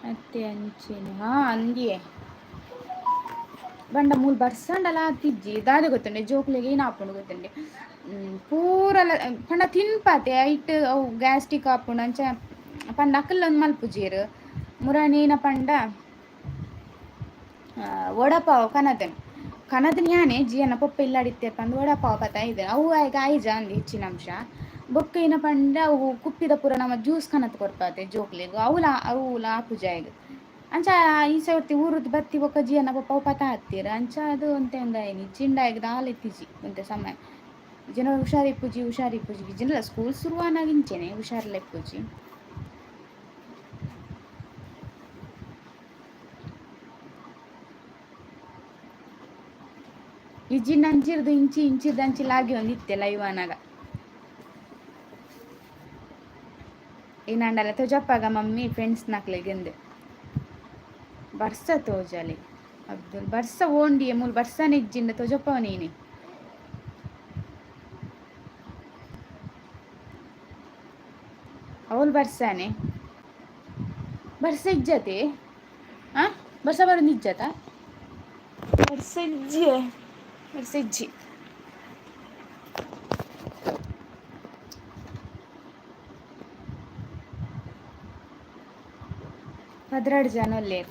ಅತ್ತೆ ಅಂಚೆನೆ. ಹಾ ಅಂದಿಯೇ ಬಂಡ ಮೂಲು ಬರ್ಸಂಡಲ ಆತಿಜ್ಜಿ, ದಾದ ಗೊತ್ತುಂಡೆ ಜೋಕ್ಲೆಗ್ ಏನ್ ಆಪುಂಡು ಗೊತ್ತುಂಡೆ. ಪೂರಲ ಪಂಡ ತಿನ್ಪಾತೆ ಐಟ್ ಅವು ಗ್ಯಾಸ್ಟ್ರಿಕ್ ಆಪುಂಡು ಅಂಚ ಪಂಡ ಅಕಲ್ ಒಂದ್ ಮಲ್ಪುಜೆರ್. ಮುರಾನಿ ಏನ ಪಂಡ ವಡಪಾವ್ ಕನದನ್ ಕನದನ್ ಯಾನೆ ಜಿಯನ ಪೊಪ್ಪ ಇಲ್ಲಾಡಿತ್ತೆ ಪಂದ್ ವಡಪಾವ್ ಪತ ಇದೆ ಅವು ಆಯ್ಗ ಆಯ್ಜ ಅಂದ್ ಹೆಚ್ಚಿನ ಅಂಶ. ಬೊಕ್ಕ ಏನ ಪಂಡ ಅವು ಕುಪ್ಪಿದ ಪೂರ ನಮ್ಮ ಜ್ಯೂಸ್ ಕನತ್ ಕೊರ್ಪಾತೆ ಜೋಕ್ಲೆಗ್, ಅವುಲ ಅವುಲ ಆಪುಜ ಆಯ್ಗ್. ಅಂಚ ಈ ಸರ್ತಿ ಊರುದು ಬತ್ತಿ ಬೊಕ್ಕ ಜಿಯನ ಪೊಪ್ಪ ಅವು ಪತ ಹತ್ತೀರ ಅಂಚ ಅದು ಒಂತೆ ಒಂದಾಯಿನಿ ಇಜ್ಜಿಂಡ ಆಯ್ಗ್ ದಾಲ ಇತ್ತಿಜಿ ಒಂತೆ ಸಮಯ. ಜನ ಹುಷಾರಿಪ್ಪುಜಿ ಹುಷಾರಿಪ್ಪುಜಿ ಜಿಂಡಲ ಸ್ಕೂಲ್ ಶುರುವಾನಾಗ ಇಂಚೆನೆ ಹುಷಾರ್ಲ ಇಪ್ಪುಜಿ. ಇಜ್ಜಿಂಡ ಅಂಚಿರ್ದು ಇಂಚಿ ಇಂಚಿರ್ದು ಅಂಚಿ ಲಾಗಿ ಒಂದಿತ್ತೆ ಲೈವ್ ಆನಾಗ. ಏನಾಂಡಲ ತೋಜಪ್ಪಾಗ ಮಮ್ಮಿ ಫ್ರೆಂಡ್ಸ್ ನಕ್ಲೆಗೆಂದು ಬರ್ಸ ತೋಜಲಿ. ಅಬ್ದುಲ್ ಬರ್ಸ ಓಂಡಿಯೆ ಮೂಲು ಬರ್ಸನೆ ಇಜ್ಜಿಂಡ ತೋಜಪ್ಪ ನೀನೆ. ಅವಳು ಬರ್ಸಾನೆ ಬರ್ಸ ಇಜ್ಜತೆ. ಆ ಬರ್ಸ ಬರೋದು ಇಜ್ಜತ? ಬರ್ಸ ಇಜ್ಜಿಯೇ, ಬರ್ಸ ಇಜ್ಜಿ. 12 ಜನ ಉಲ್ಲೆರ್.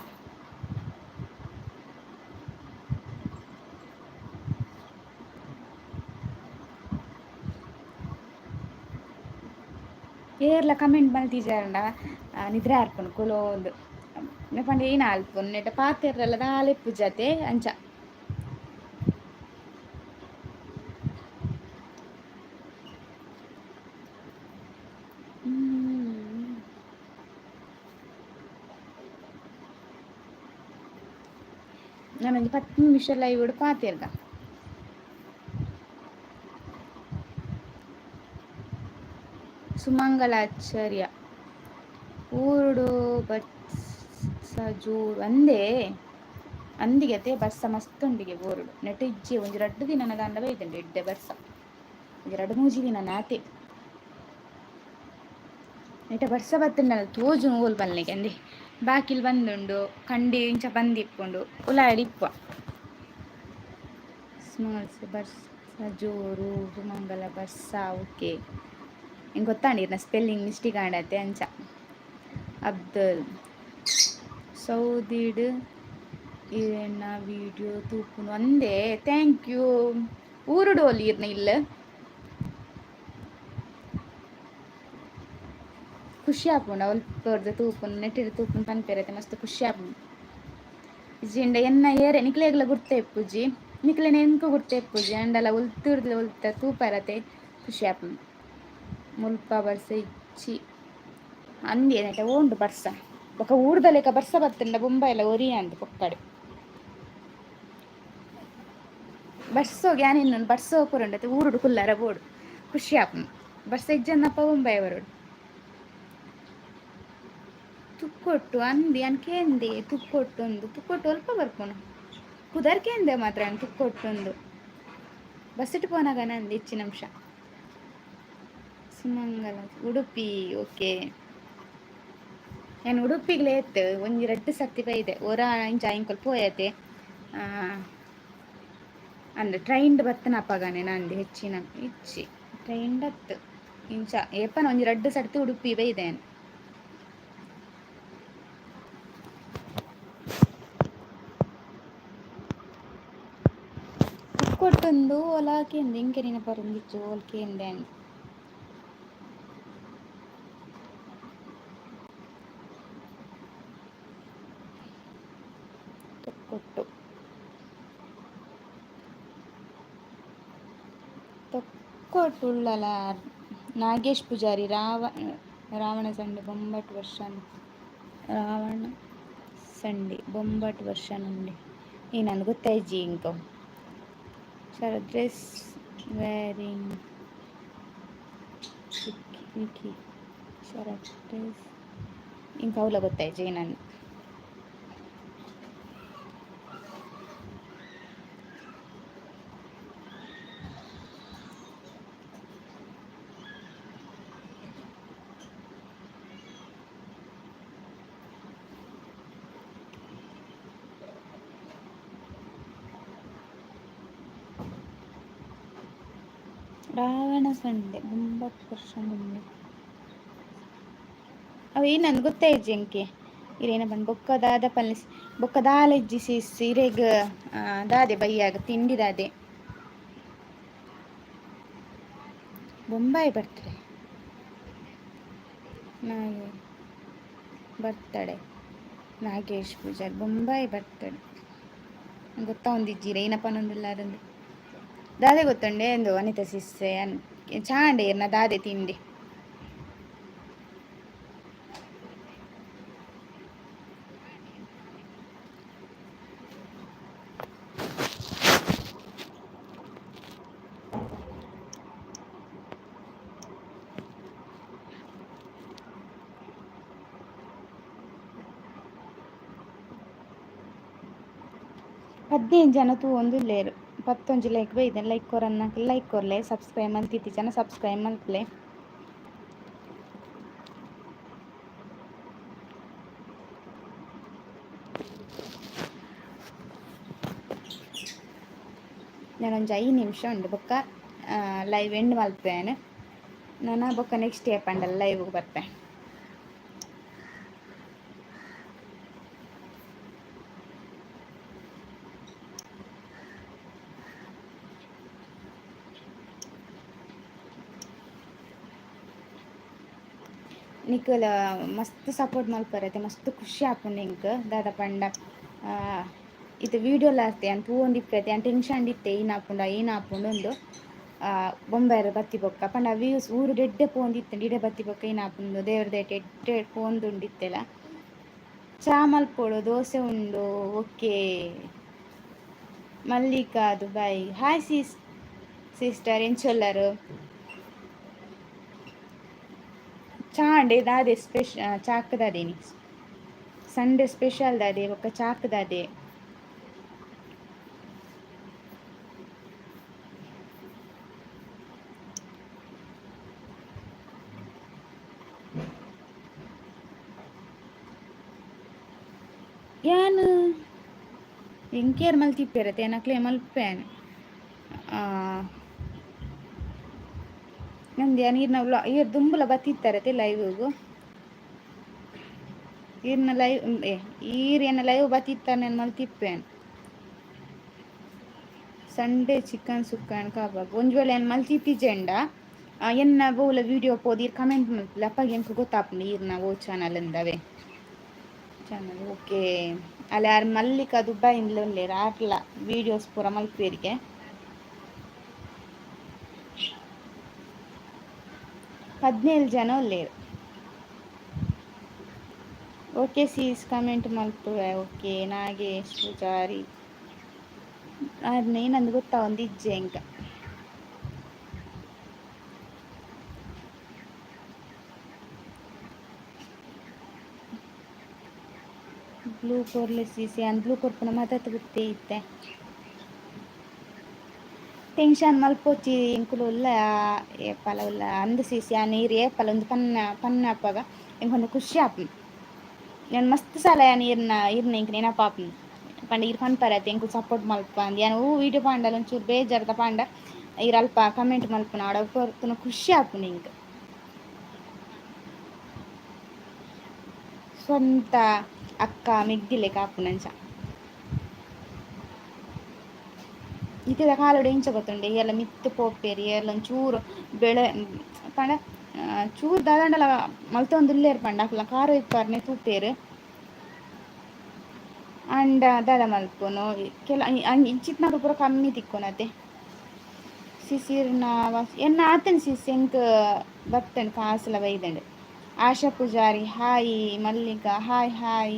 ಏರ್ಲ ಕಮೆಂಟ್ ಮಲ್ತಿಜಾರಂಡ ನಿದ್ರೆ ಆರ್ಪುಂಡು ಕುಲೋಂದು. ಪಂಡ ಏನ ಅಲ್ಪುಂಡು ನೆಟ ಪಾತೆರ್ರಲ್ಲ ದಾಲ ಇಪ್ಪುಜತೆ ಅಂಚ. ನಾನೊಂಜಿ 10 ನಿಮಿಷ ಲೈವ್ ಪಾತೆರ್ಗ. ಸುಮಂಗಲಾಚಾರ್ಯ ಊರುಡು ಬರ್ಸ ಜೋರು ಅಂದೇ ಅಂದಿಗೆತೆ ಬರ್ಸ ಮಸ್ತ್ ಉಂಡಿಗೆ ಊರುಡು. ನೆಟ್ ಇಜ್ಜಿ ಒಂಜಿ ರಡ್ಡ್ ದಿನನ ದಾಂಡ ಬೈದುಂಡು ಎಡ್ಡೆ ಬರ್ಸ. ಒಂಜಿ ರಡ್ಡ್ ಮೂಜಿ ದಿನ ನಾತೆ. ನೆಟ ಬರ್ಸ ಬತ್ತುಂಡಲ ತೋಜುನು ಓಲ್ ಬಲ್ಲೆಗೆ ಅಂದೆ. ಬಾಕಿಲ್ ಬಂದುಂಡು ಕಂಡಿ ಇಂಚ ಬಂದಿಪ್ಪುಂಡು ಉಲಾಯ್ಡ್ ಇಪ್ಪ. ಸ್ಮಾಲ್ಸ್ ಬರ್ಸ ಜೋರು ಸುಮಂಗಲ ಬರ್ಸ ಓಕೆ. ಎಂಕ್ ಗೊತ್ತಾಂಡ್ ಇರ್ನ ಸ್ಪೆಲ್ಲಿಂಗ್ ಮಿಸ್ಟೇಕ್ ಆಂಡತೆ ಅಂಚ. ಅಬ್ದುಲ್ ಸೌದಿಡ್ ಇರೆನ ವೀಡಿಯೋ ತೂಪುನು ಅಂದೆ thank you. ಊರುಡೋಲಿ ಇರ್ನ ಇಲ್ಲ. ಖುಷಿ ಆಪುಂಡು ಅವಲ್ಪರ್ದು ತೂಪುನು ನೆಟ್ಟಿಡ್ ತೂಪುನು ಪನ್ಪೆರತೆ ಮಸ್ತ್ ಖುಷಿ ಆಪುಂಡು. ಇಜ್ಜಿಂಡ ಎನ್ನ ಏರೆ ನಿಕ್ಲೆಗ್ಲ ಗುರ್ತ ಇಪ್ಪುಜಿ, ನಿಕ್ಲೆನ ಎಂಕು ಗುರ್ತ ಇಪ್ಪುಜಿ, ಅಂಡಲ ಒಲ್ತುರ್ದು ಒಲ್ತ ತೂಪರತೆ ಖುಷಿ ಆಪುಂಡು. ಮುಲ್ಪ ಬರ್ಸ ಇಜ್ಜಿ ಅಂದೆ ನೆಟ ಓಂಡು ಬರ್ಸ ಬೊಕ ಊರ್ದ ಲೆಕ ಬರ್ಸ ಬತ್ತುಂಡ ಬೊಂಬಾಯಿಲ ಒರಿ ಅಂದ್ ಪೊಕ್ಕಡೆ. ಬರ್ಸೋಗ್ ಯಾನ್ ಇನ್ನೊಂದು ಬರ್ಸೋ ಪುರಂಡತೆ ಊರುಡು ಕುಲ್ಲರ ಬೋಡು ಖುಷಿ ಆಪುಂಡು. ಬರ್ಸ ಇಜ್ಜಂದಪ್ಪ ಬೊಂಬಾಯಿ ಬರೋಡು. ತುಕ್ಕೊಟ್ಟು ಅಂದಿ ಯಾನ್ ಕೇಂದೆ ತುಕ್ಕೊಟ್ಟು ಉಂದು ತುಕ್ಕೊಟ್ಟು ಒಲ್ಪ ಬರ್ಪುನು ಪುದರ್ ಕೇಂದೆ ಮಾತ್ರ ಯಾನ್ ತುಕ್ಕೊಟ್ಟು ಉಂದು ಬಸ್ಸಿಟ್ ಪೋನಗ ನಂದು ಹೆಚ್ಚಿನ ಅಂಶ. ಸುಮಂಗಲ ಉಡುಪಿ ಓಕೆ. ಯಾನ್ ಉಡುಪಿಗ್ಲೇ ಇತ್ತು ಒಂಜಿ ರಡ್ಡ್ ಸರ್ತಿ ಬೈದೆ ಒರ ಇಂಚ ಎಂಕುಲು ಪೋಯತೆ ಅಂದ್ ಟ್ರೈನ್ಡ್ ಬತ್ತನ ಅಪಗನೆ ನಂದು ಹೆಚ್ಚಿನ ಇಜ್ಜಿ ಟ್ರೈನ್ಡ್ ಅತ್ತು ಇಂಚ ಏಪನ ಒಂಜಿ ರಡ್ಡ್ ಸರ್ತಿ ಉಡುಪಿ ಬೈದೆ ಯಾನ್. ತುಕ್ಕೊಟ್ಟೊಂದು ಓಲ ಕೇಂದೆ ಇಂಕೆ ನೆನಪು ಬರೊಂದಿಜ್ಜಿ ಓಲ್ ಕೇಂದೆ ಅಂದ್. ತೊಕ್ಕೊಟ್ಟು ತೊಕ್ಕೊಟ್ಟು ಉಳ್ಳಲ ನಾಗೇಶ್ ಪೂಜಾರಿ ರಾವಣ ಸಂಡೆ ಬೊಂಬಟ್ ವರ್ಷ ರಾವಣ ಸಂಡೆ ಬೊಂಬಟ್ ವರ್ಷ నుండి ಈ ನನ್ಗೆ ಗೊತ್ತಾಯ್ಜಿ ಇಂಕ. Sharath dress wearing Vicky Sharath dress ಇಂಕ ಅವಲ ಗೊತ್ತಾಯ್ಜಿ ನಾನು. ರಾವಣ ಸಂಡೆ ಬೊಂಬಟ್ ವರ್ಷ నుండి ಅವು ಏನಂದ್ ಗೊತ್ತಾಯ್ಜಿ ಎಂಕೆ ಇರೇನ ಪಂಡ ಬೊಕ್ಕ ದಾದ ಪನ್ಲೆ ಬೊಕ್ಕ ದಾಲ ಇಜ್ಜಿ ಸಿಸ್ ಇರೆಗ್ ದಾದೆ ಬಯ್ಯಾಗ ತಿಂಡಿ ದಾದೆ ಬೊಂಬಾಯಿ ಬರ್ತಾರೆ ನಾಗೆ ಬರ್ತಾಳೆ ನಾಗೇಶ್ ಪೂಜಾರಿ ಬೊಂಬಾಯಿ ಬರ್ತಾಳೆ ಗೊತ್ತಾ ಒಂದಿಜ್ಜಿರ ಏನಪ್ಪ ನೊಂದಿಲ್ಲ ಅದೊಂದು ದಾದೆ ಗೊತ್ತುಂಡೆ ಎಂದು ಅನಿತಾ ಸಿಸ್ಸೆ ಅನ್ ಚಾಂಡೆ ಇರ್ನ ದಾದೆ ತಿಂಡಿ. 15 ಜನ ತೂವೊಂದುಲ್ಲೆರ್ ಪತ್ತೊಂಜಿ ಲೈಕ್ ಬೈದೆ ಲೈಕ್ ಕೊರನ್ನಕ್ ಲೈಕ್ ಕೊರ್ಲೆ ಸಬ್ಸ್ಕ್ರೈಬ್ ಮಂತಿತ್ತಿ ಜನ ಸಬ್ಸ್ಕ್ರೈಬ್ ಮಲ್ಪುಲೆ. ನಾನೊಂಜಿ 5 ನಿಮಿಷ ಉಂಡು ಬೊಕ್ಕ ಲೈವ್ ಎಂಡ್ ಮಲ್ಪುವೆನ್ ನನ ಬೊಕ್ಕ ನೆಕ್ಸ್ಟ್ ಏಪಂಡಲ ಲೈವ್ ಬರ್ಪೆ. ನಿಕುಲು ಮಸ್ತ್ ಸಪೋರ್ಟ್ ಮಲ್ಪರತೆ ಮಸ್ತ್ ಖುಷಿ ಆಪುಂಡು ಎಂಕ್ ದಾದ ಪಂಡ ಇತ್ತೆ ವೀಡಿಯೋಲ ಅತ್ತೆ ಯಾನ್ ತೂವೊಂದಿಪ್ಪೆತೆ ಯಾನ್ ಟೆನ್ಷನ್ ಇತ್ತೆ ಏನಾಪುಂಡ ಏನಾಪುಂಡು ಉಂದು ಬೊಂಬಾಯಿರ್ ಬತ್ತಿ ಬೊಕ್ಕ ಪಂಡ ವ್ಯೂಸ್ ಊರುಡು ಎಡ್ಡೆ ಪೋವೊಂದಿತ್ತುಂಡು ಇಡೆ ಬತ್ತಿ ಬೊಕ್ಕ ಏನಾಪುಂಡು ದೇವ್ರ ದಯೆಟ್ ಎಡ್ಡೆ ಪೋವೊಂದುಂಡು ಇತ್ತೆಲ. ಚಾ ಮಲ್ಪೊಡು ದೋಸೆ ಉಂಡು okay. Mallika Dubai hi sister ಎಂಚೊಲ್ಲರು. ಚಾಂಡೆ ದಾದೆ ಸ್ಪೆಷ ಚಾಕ್ ದಾದೇನಿ ಸಂಡೆ ಸ್ಪೆಷಲ್ ದಾದೆ ಬೊಕ್ಕ ಚಾಕ್ ದಾದೆ. ಯಾನ್ ಎಂಕೇರ್ ಮಲ್ತಿಪ್ಪೆರತೆ ಯಾನ್ ಮಲ್ಪೇನ್ ನಂದು ಯಾನ್ ಈರ್ನ ಈರ್ ದುಂಬುಲ ಬತ್ತಿತ್ತರತೆ ಲೈವ್ಗು ಈರ್ನ ಲೈವ್ ಈರ್ ಎನ್ನ ಲೈವ್ ಬತ್ತಿತ್ತ ನಾನು ಮಲ್ತಿಪ್ಪೇನ್. ಸಂಡೇ ಚಿಕನ್ ಸುಕ್ಕ ಅಂಡ್ ಕಬಾಬ್. ಒಂಜಿ ವೇಳೆ ಏನ್ ಮಲ್ತಿತ್ತಿಜೆಂಡ ಎನ್ನ ಬೋಲ ವಿಡಿಯೋ ಪೋದು ಈರ್ ಕಮೆಂಟ್ ಮಲ್ಪುಲೆ, ಅಪ್ಪಗೆ ಎಂಕ್ ಗೊತ್ತಾಪುಂಡು ಈರ್ನ ಓ ಚಾನಲ್ ಇಂದವೆ ಚಾನಲ್. ಓಕೆ, ಅಲ್ಲ ಯಾರ್ ಮಲ್ಲಿಕ ದುಬೈ ಇಂದ್ಲ ಉಲ್ಲೆರ್, ಆರ್ಲ ವೀಡಿಯೋಸ್ ಪೂರ ಮಲ್ಪುವೆರಿಗೆ. 17 ಜನ ಉಲ್ಲೆರ್. ಓಕೆ ಸೀಸ್, ಕಮೆಂಟ್ ಮಲ್ಪುವೆ. ಓಕೆ ನಾಗೇಶ್ ಪೂಜಾರಿ ಆರ್ನ ಏನಂದ್ ಗೊತ್ತಾ ಒಂದು ಇಜ್ಜೆ ಎಂಕ. ಬ್ಲೂ ಕೊರ್ಲೆ ಸೀಸೆ ಅನ್ ಬ್ಲೂ ಕೊರ್ಪುನ ಮದತ್ ಗೊತ್ತೇ ಇತ್ತೆ. ಟೆನ್ಷನ್ ಮಲ್ಪೊಚ್ಚಿ, ಎಂಕುಲು ಉಲ್ಲ ಏಪಲ ಉಲ್ಲ ಅಂದ್ ಸೀಸಿ. ಆ ನೀರು ಏಪಲ ಒಂದು ಪನ್ನ ಪನ್ನ ಅಪ್ಪಗ ಎಂಕೊಂದು ಖುಷಿ ಆಪುಂಡು. ಯಾನ್ ಮಸ್ತ್ ಸಲ ಯಾನ್ ಈರ್ನ ಈರ್ನ ಎಂಕ್ ನೆನಪಾಪುಂಡು ಪಂಡ ಈರ್ ಪನ್ಪರತೆ ಎಂಕುಲು ಸಪೋರ್ಟ್ ಮಲ್ಪ ಅಂದ್. ಯಾನ್ ಓ ವೀಡಿಯೋ ಪಾಂಡಲ ಒಂಚೂರು ಬೇಜಾರ್ದ ಪಾಂಡ ಈರ್ ಅಲ್ಪ ಕಮೆಂಟ್ ಮಲ್ಪುನ ಆಡ ಪೊರ್ತುನ ಖುಷಿ ಆಪುಂಡು ಎಂಕ್. ಸ್ವಂತ ಅಕ್ಕ ಮೆಗ್ದಿಲೆಕ ಆಪುಂಡು ಅಂಚ. ಇತ್ತೆದ ಕಾಲಡ್ ಎಂಚ ಗೊತ್ತುಂಡೆ, ಏರ್ಲ ಮಿತ್ತ್ ಪೋಪೆರ್, ಏರ್ಲ ಒಂಚೂರು ಬೆಳೆ ಪಂಡ ಚೂರು ದಾದಾಂಡಲ ಮಲ್ತೊಂದುಲ್ಲೆರ್ ಪಂಡ ಅಕ್ಲ ಕಾರ್ ಇಪ್ಪರ್ನೆ ತೂಪೆರ್. ಆಂಡ ದಾದ ಮಲ್ಪುನು, ಕೆಲ ಇಂಚಿತ್ನಕುಲು ಪೂರ ಕಮ್ಮಿ ತಿಕ್ಕುನತೆ. ಸಿಸಿರ್ನ ಎನ್ನ ಆತನ್ ಸಿಸ್, ಎಂಕ್ ಬತ್ತನ್ ಕಾಸುಲ ಬೈದಂಡು. Asha Pujari hi, Mallika hi hi.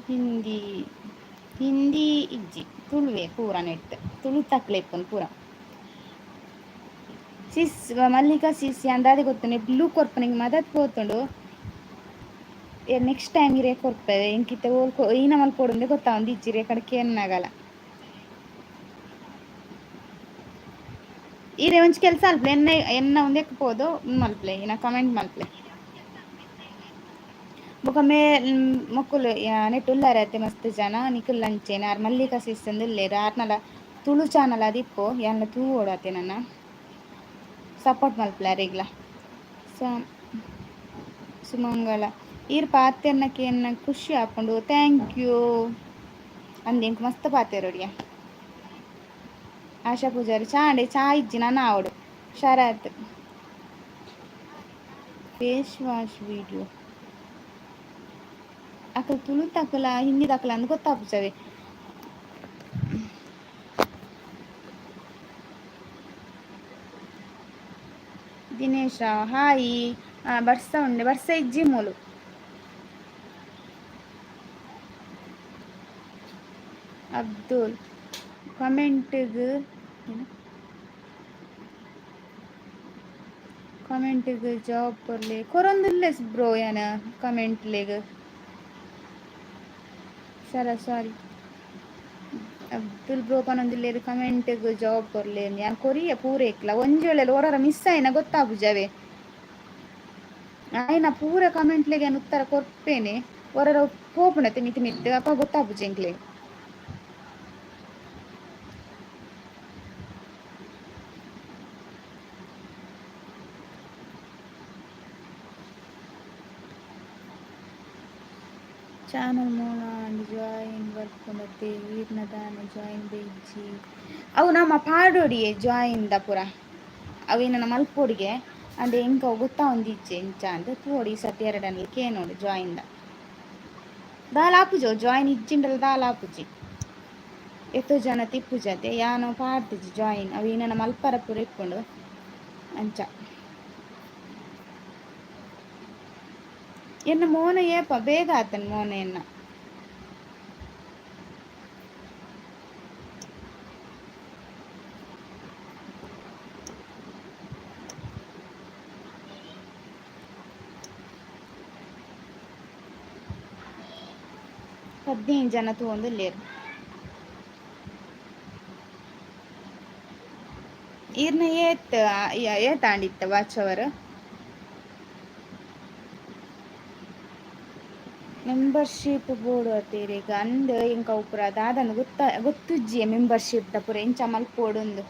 Hindi Hindi ಇಜ್ಜಿ, ತುಳುವೆ ಪೂರ ನೆಟ್ ತುಳು ತಕ್ಲೆ ಇಪ್ಪುನು ಪೂರ. ಸಿಸ್ ಮಲ್ಲಿಕಾ ಸಿಸ್, ಯಾನ್ ದಾದೆ ಗೊತ್ತುಂಡೆ, ಬ್ಲೂ ಕೊರ್ಪುನ ಮದತ್ ಪೋತುಂಡು. ನೆಕ್ಸ್ಟ್ ಟೈಮ್ ಇರೆ ಕೊರ್ಪೆ. ಎಂಕಿತ್ತೆ ಓಲ್ ಈನ ಮಲ್ಪೊಡುಂದೆ ಗೊತ್ತಾವಂದು ಇಜ್ಜಿ ರೇ ಕಡೆ ಕೇನ್ನಾಗಲ. ಈರೆ ಒಂಜಿ ಕೆಲಸ ಅಲ್ಪ್ಲೆ, ಎನ್ನ ಎನ್ನ ಒಂದೆಕ್ ಪೋದು ಮಲ್ಪ್ಲೆ, ಇನ್ನ ಕಮೆಂಟ್ ಮಲ್ಪ್ಲೆ. ಬೊಕ ಮೇ ಮೊಕುಲು ನೆಟ್ ಉಲ್ಲಾರ ಅತ್ತೆ ಮಸ್ತ್ ಜನ ನಿಕುಲ್ ಅಂಚೆನೆ. ಆರ್ ಮಲ್ಲಿಕಾ ಸಿಸ್ ಅಂದ್ ಉಲ್ಲೆರ್, ಆರ್ನಲ ತುಳು ಚಾನಲ್ ಆದಿಪ್ಪು, ಯಾನ್ಲ ತೂವೊಡು ಅತೆ. ನನ ಸಪೋರ್ಟ್ ಮಲ್ಪುಲೆ ಅರೆಗ್ಲ. ಸುಮಂಗಳ ಈರ್ ಪಾತೆರ್ನ ಕೇನ್ನ ಖುಷಿ ಆಪುಂಡು, thank you ಅಂದ್. ಎಂಕ್ ಮಸ್ತ್ ಪಾತೆರೊಡಿಯ. ಆಶಾ ಪೂಜಾರಿ ಚಾ ಅಂಡೆ ಚಾ ಇಜ್ಜಿ ನನ ಆವಡು. ಶರತ್ ಫೇಸ್ ವಾಶ್ ವಿಡಿಯೋ ಅಕಲ್ ತುಳು ತಕಲ ಹಿಂದಿ ತಕಲ ಅಂದ್ ಗೊತ್ತಾಪುಜವೆ. ದಿನೇಶ ಹಾಯ್. ಬರ್ಸ ಉಂಡೆ, ಬರ್ಸ ಇಜ್ಜಿ ಮೂಲು. ಅಬ್ದುಲ್ ಕಮೆಂಟ್ಗ್ ಕಮೆಂಟ್ಗ್ ಜವಾಬ್ ಕೊರ್ಲೆ. ಕೊರೊಂದುಲ್ಲೆ ಬ್ರೋ ಯಾನ್ ಕಮೆಂಟ್ಲೆಗ್. ಸರ ಸಾರಿ ಅಬ್ದುಲ್ ಬ್ರೋ ಪನೊಂದುಲ್ಲೆರ್ ಕಮೆಂಟ್ಗ್ ಜವಾಬ್ ಕೊರ್ಲೆ. ಯಾನ್ ಕೊರಿಯೆ ಪೂರೇಕ್ಲ. ಒಂಜಿ ವೇಳೆ ಒರೊರ ಮಿಸ್ ಆಯಿನ ಗೊತ್ತಾಪುಜವೆ. ಆಯಿನ ಪೂರ ಕಮೆಂಟ್ಲೆಗ್ ಯಾನ್ ಉತ್ತರ ಕೊರ್ಪೇನೆ. ಒರೊರ ಪೋಪುಂಡತೆ ಮಿತ್ ಮಿತ್ತ್, ಅಪ ಗೊತ್ತಾಪುಜಿ ಎಂಕ್ಲೆಗ್. ಚಾನಲ್ ಮೋನ ಜಾಯಿನ್ ಬರ್ಪುಂಡತೆ, ಈರ್ನ ದಾನೆ ಜಾಯಿನ್ ಬೈಜಿ. ಅವು ನಮ್ಮ ಪಾಡೊಡಿಯೆ ಜಾಯಿನ್ ದ ಪೂರ ಅವೇನ ಮಲ್ಪೊಡಿಗೆ ಅಂಡ್ ಎಂಕ್ ಅವು ಗೊತ್ತಾವೊಂದಿಜ್ಜೆ ಎಂಚ ಅಂದ್. ತೂವೊಡು, ಈ ಸರ್ತಿ ಎರಡನಲ್ಲಿ ಕೇನೋಡು ಜಾಯಿನ್ ದ. ದಾಲ ಆಪುಜಿ ಜಾಯಿನ್ ಇಜ್ಜಿಂಡಲ ದಾಲ ಆಪುಜಿ. ಎತ್ತೋ ಜನ ತಿಪ್ಪುಜತೆ, ಯಾನ್ ಪಾಡ್ದಿಜಿ ಜಾಯಿನ್. ಅವು ಏನನ ಮಲ್ಪರ ಪೂರ ಇಪ್ಪುಂಡು ಅಂಚ. ಎನ್ನ ಮೋನ ಏಪ ಬೇಗ ಆತನ್ ಮೋನ ಎನ್ನ. 15 ಜನ ತೂವೊಂದುಲ್ಲೆರ್. ಈರ್ನ ಏತ್ ಏತ್ ಆಂಡಿತ್ತ ವಾಚ್ ಅವರ್? ಮೆಂಬರ್ಶಿಪ್ ಬೋಡು ಅತ್ತೆ ಇರೆಗ್ ಅಂದ್. ಎಂಕ್ ಅವು ಪೂರ ದಾದಂದ್ ಗೊತ್ತ ಗೊತ್ತುಜ್ಜಿ. ಮೆಂಬರ್ಶಿಪ್ ದ ಪೂರ ಎಂಚ ಮಲ್ಪೊಡುಂದು.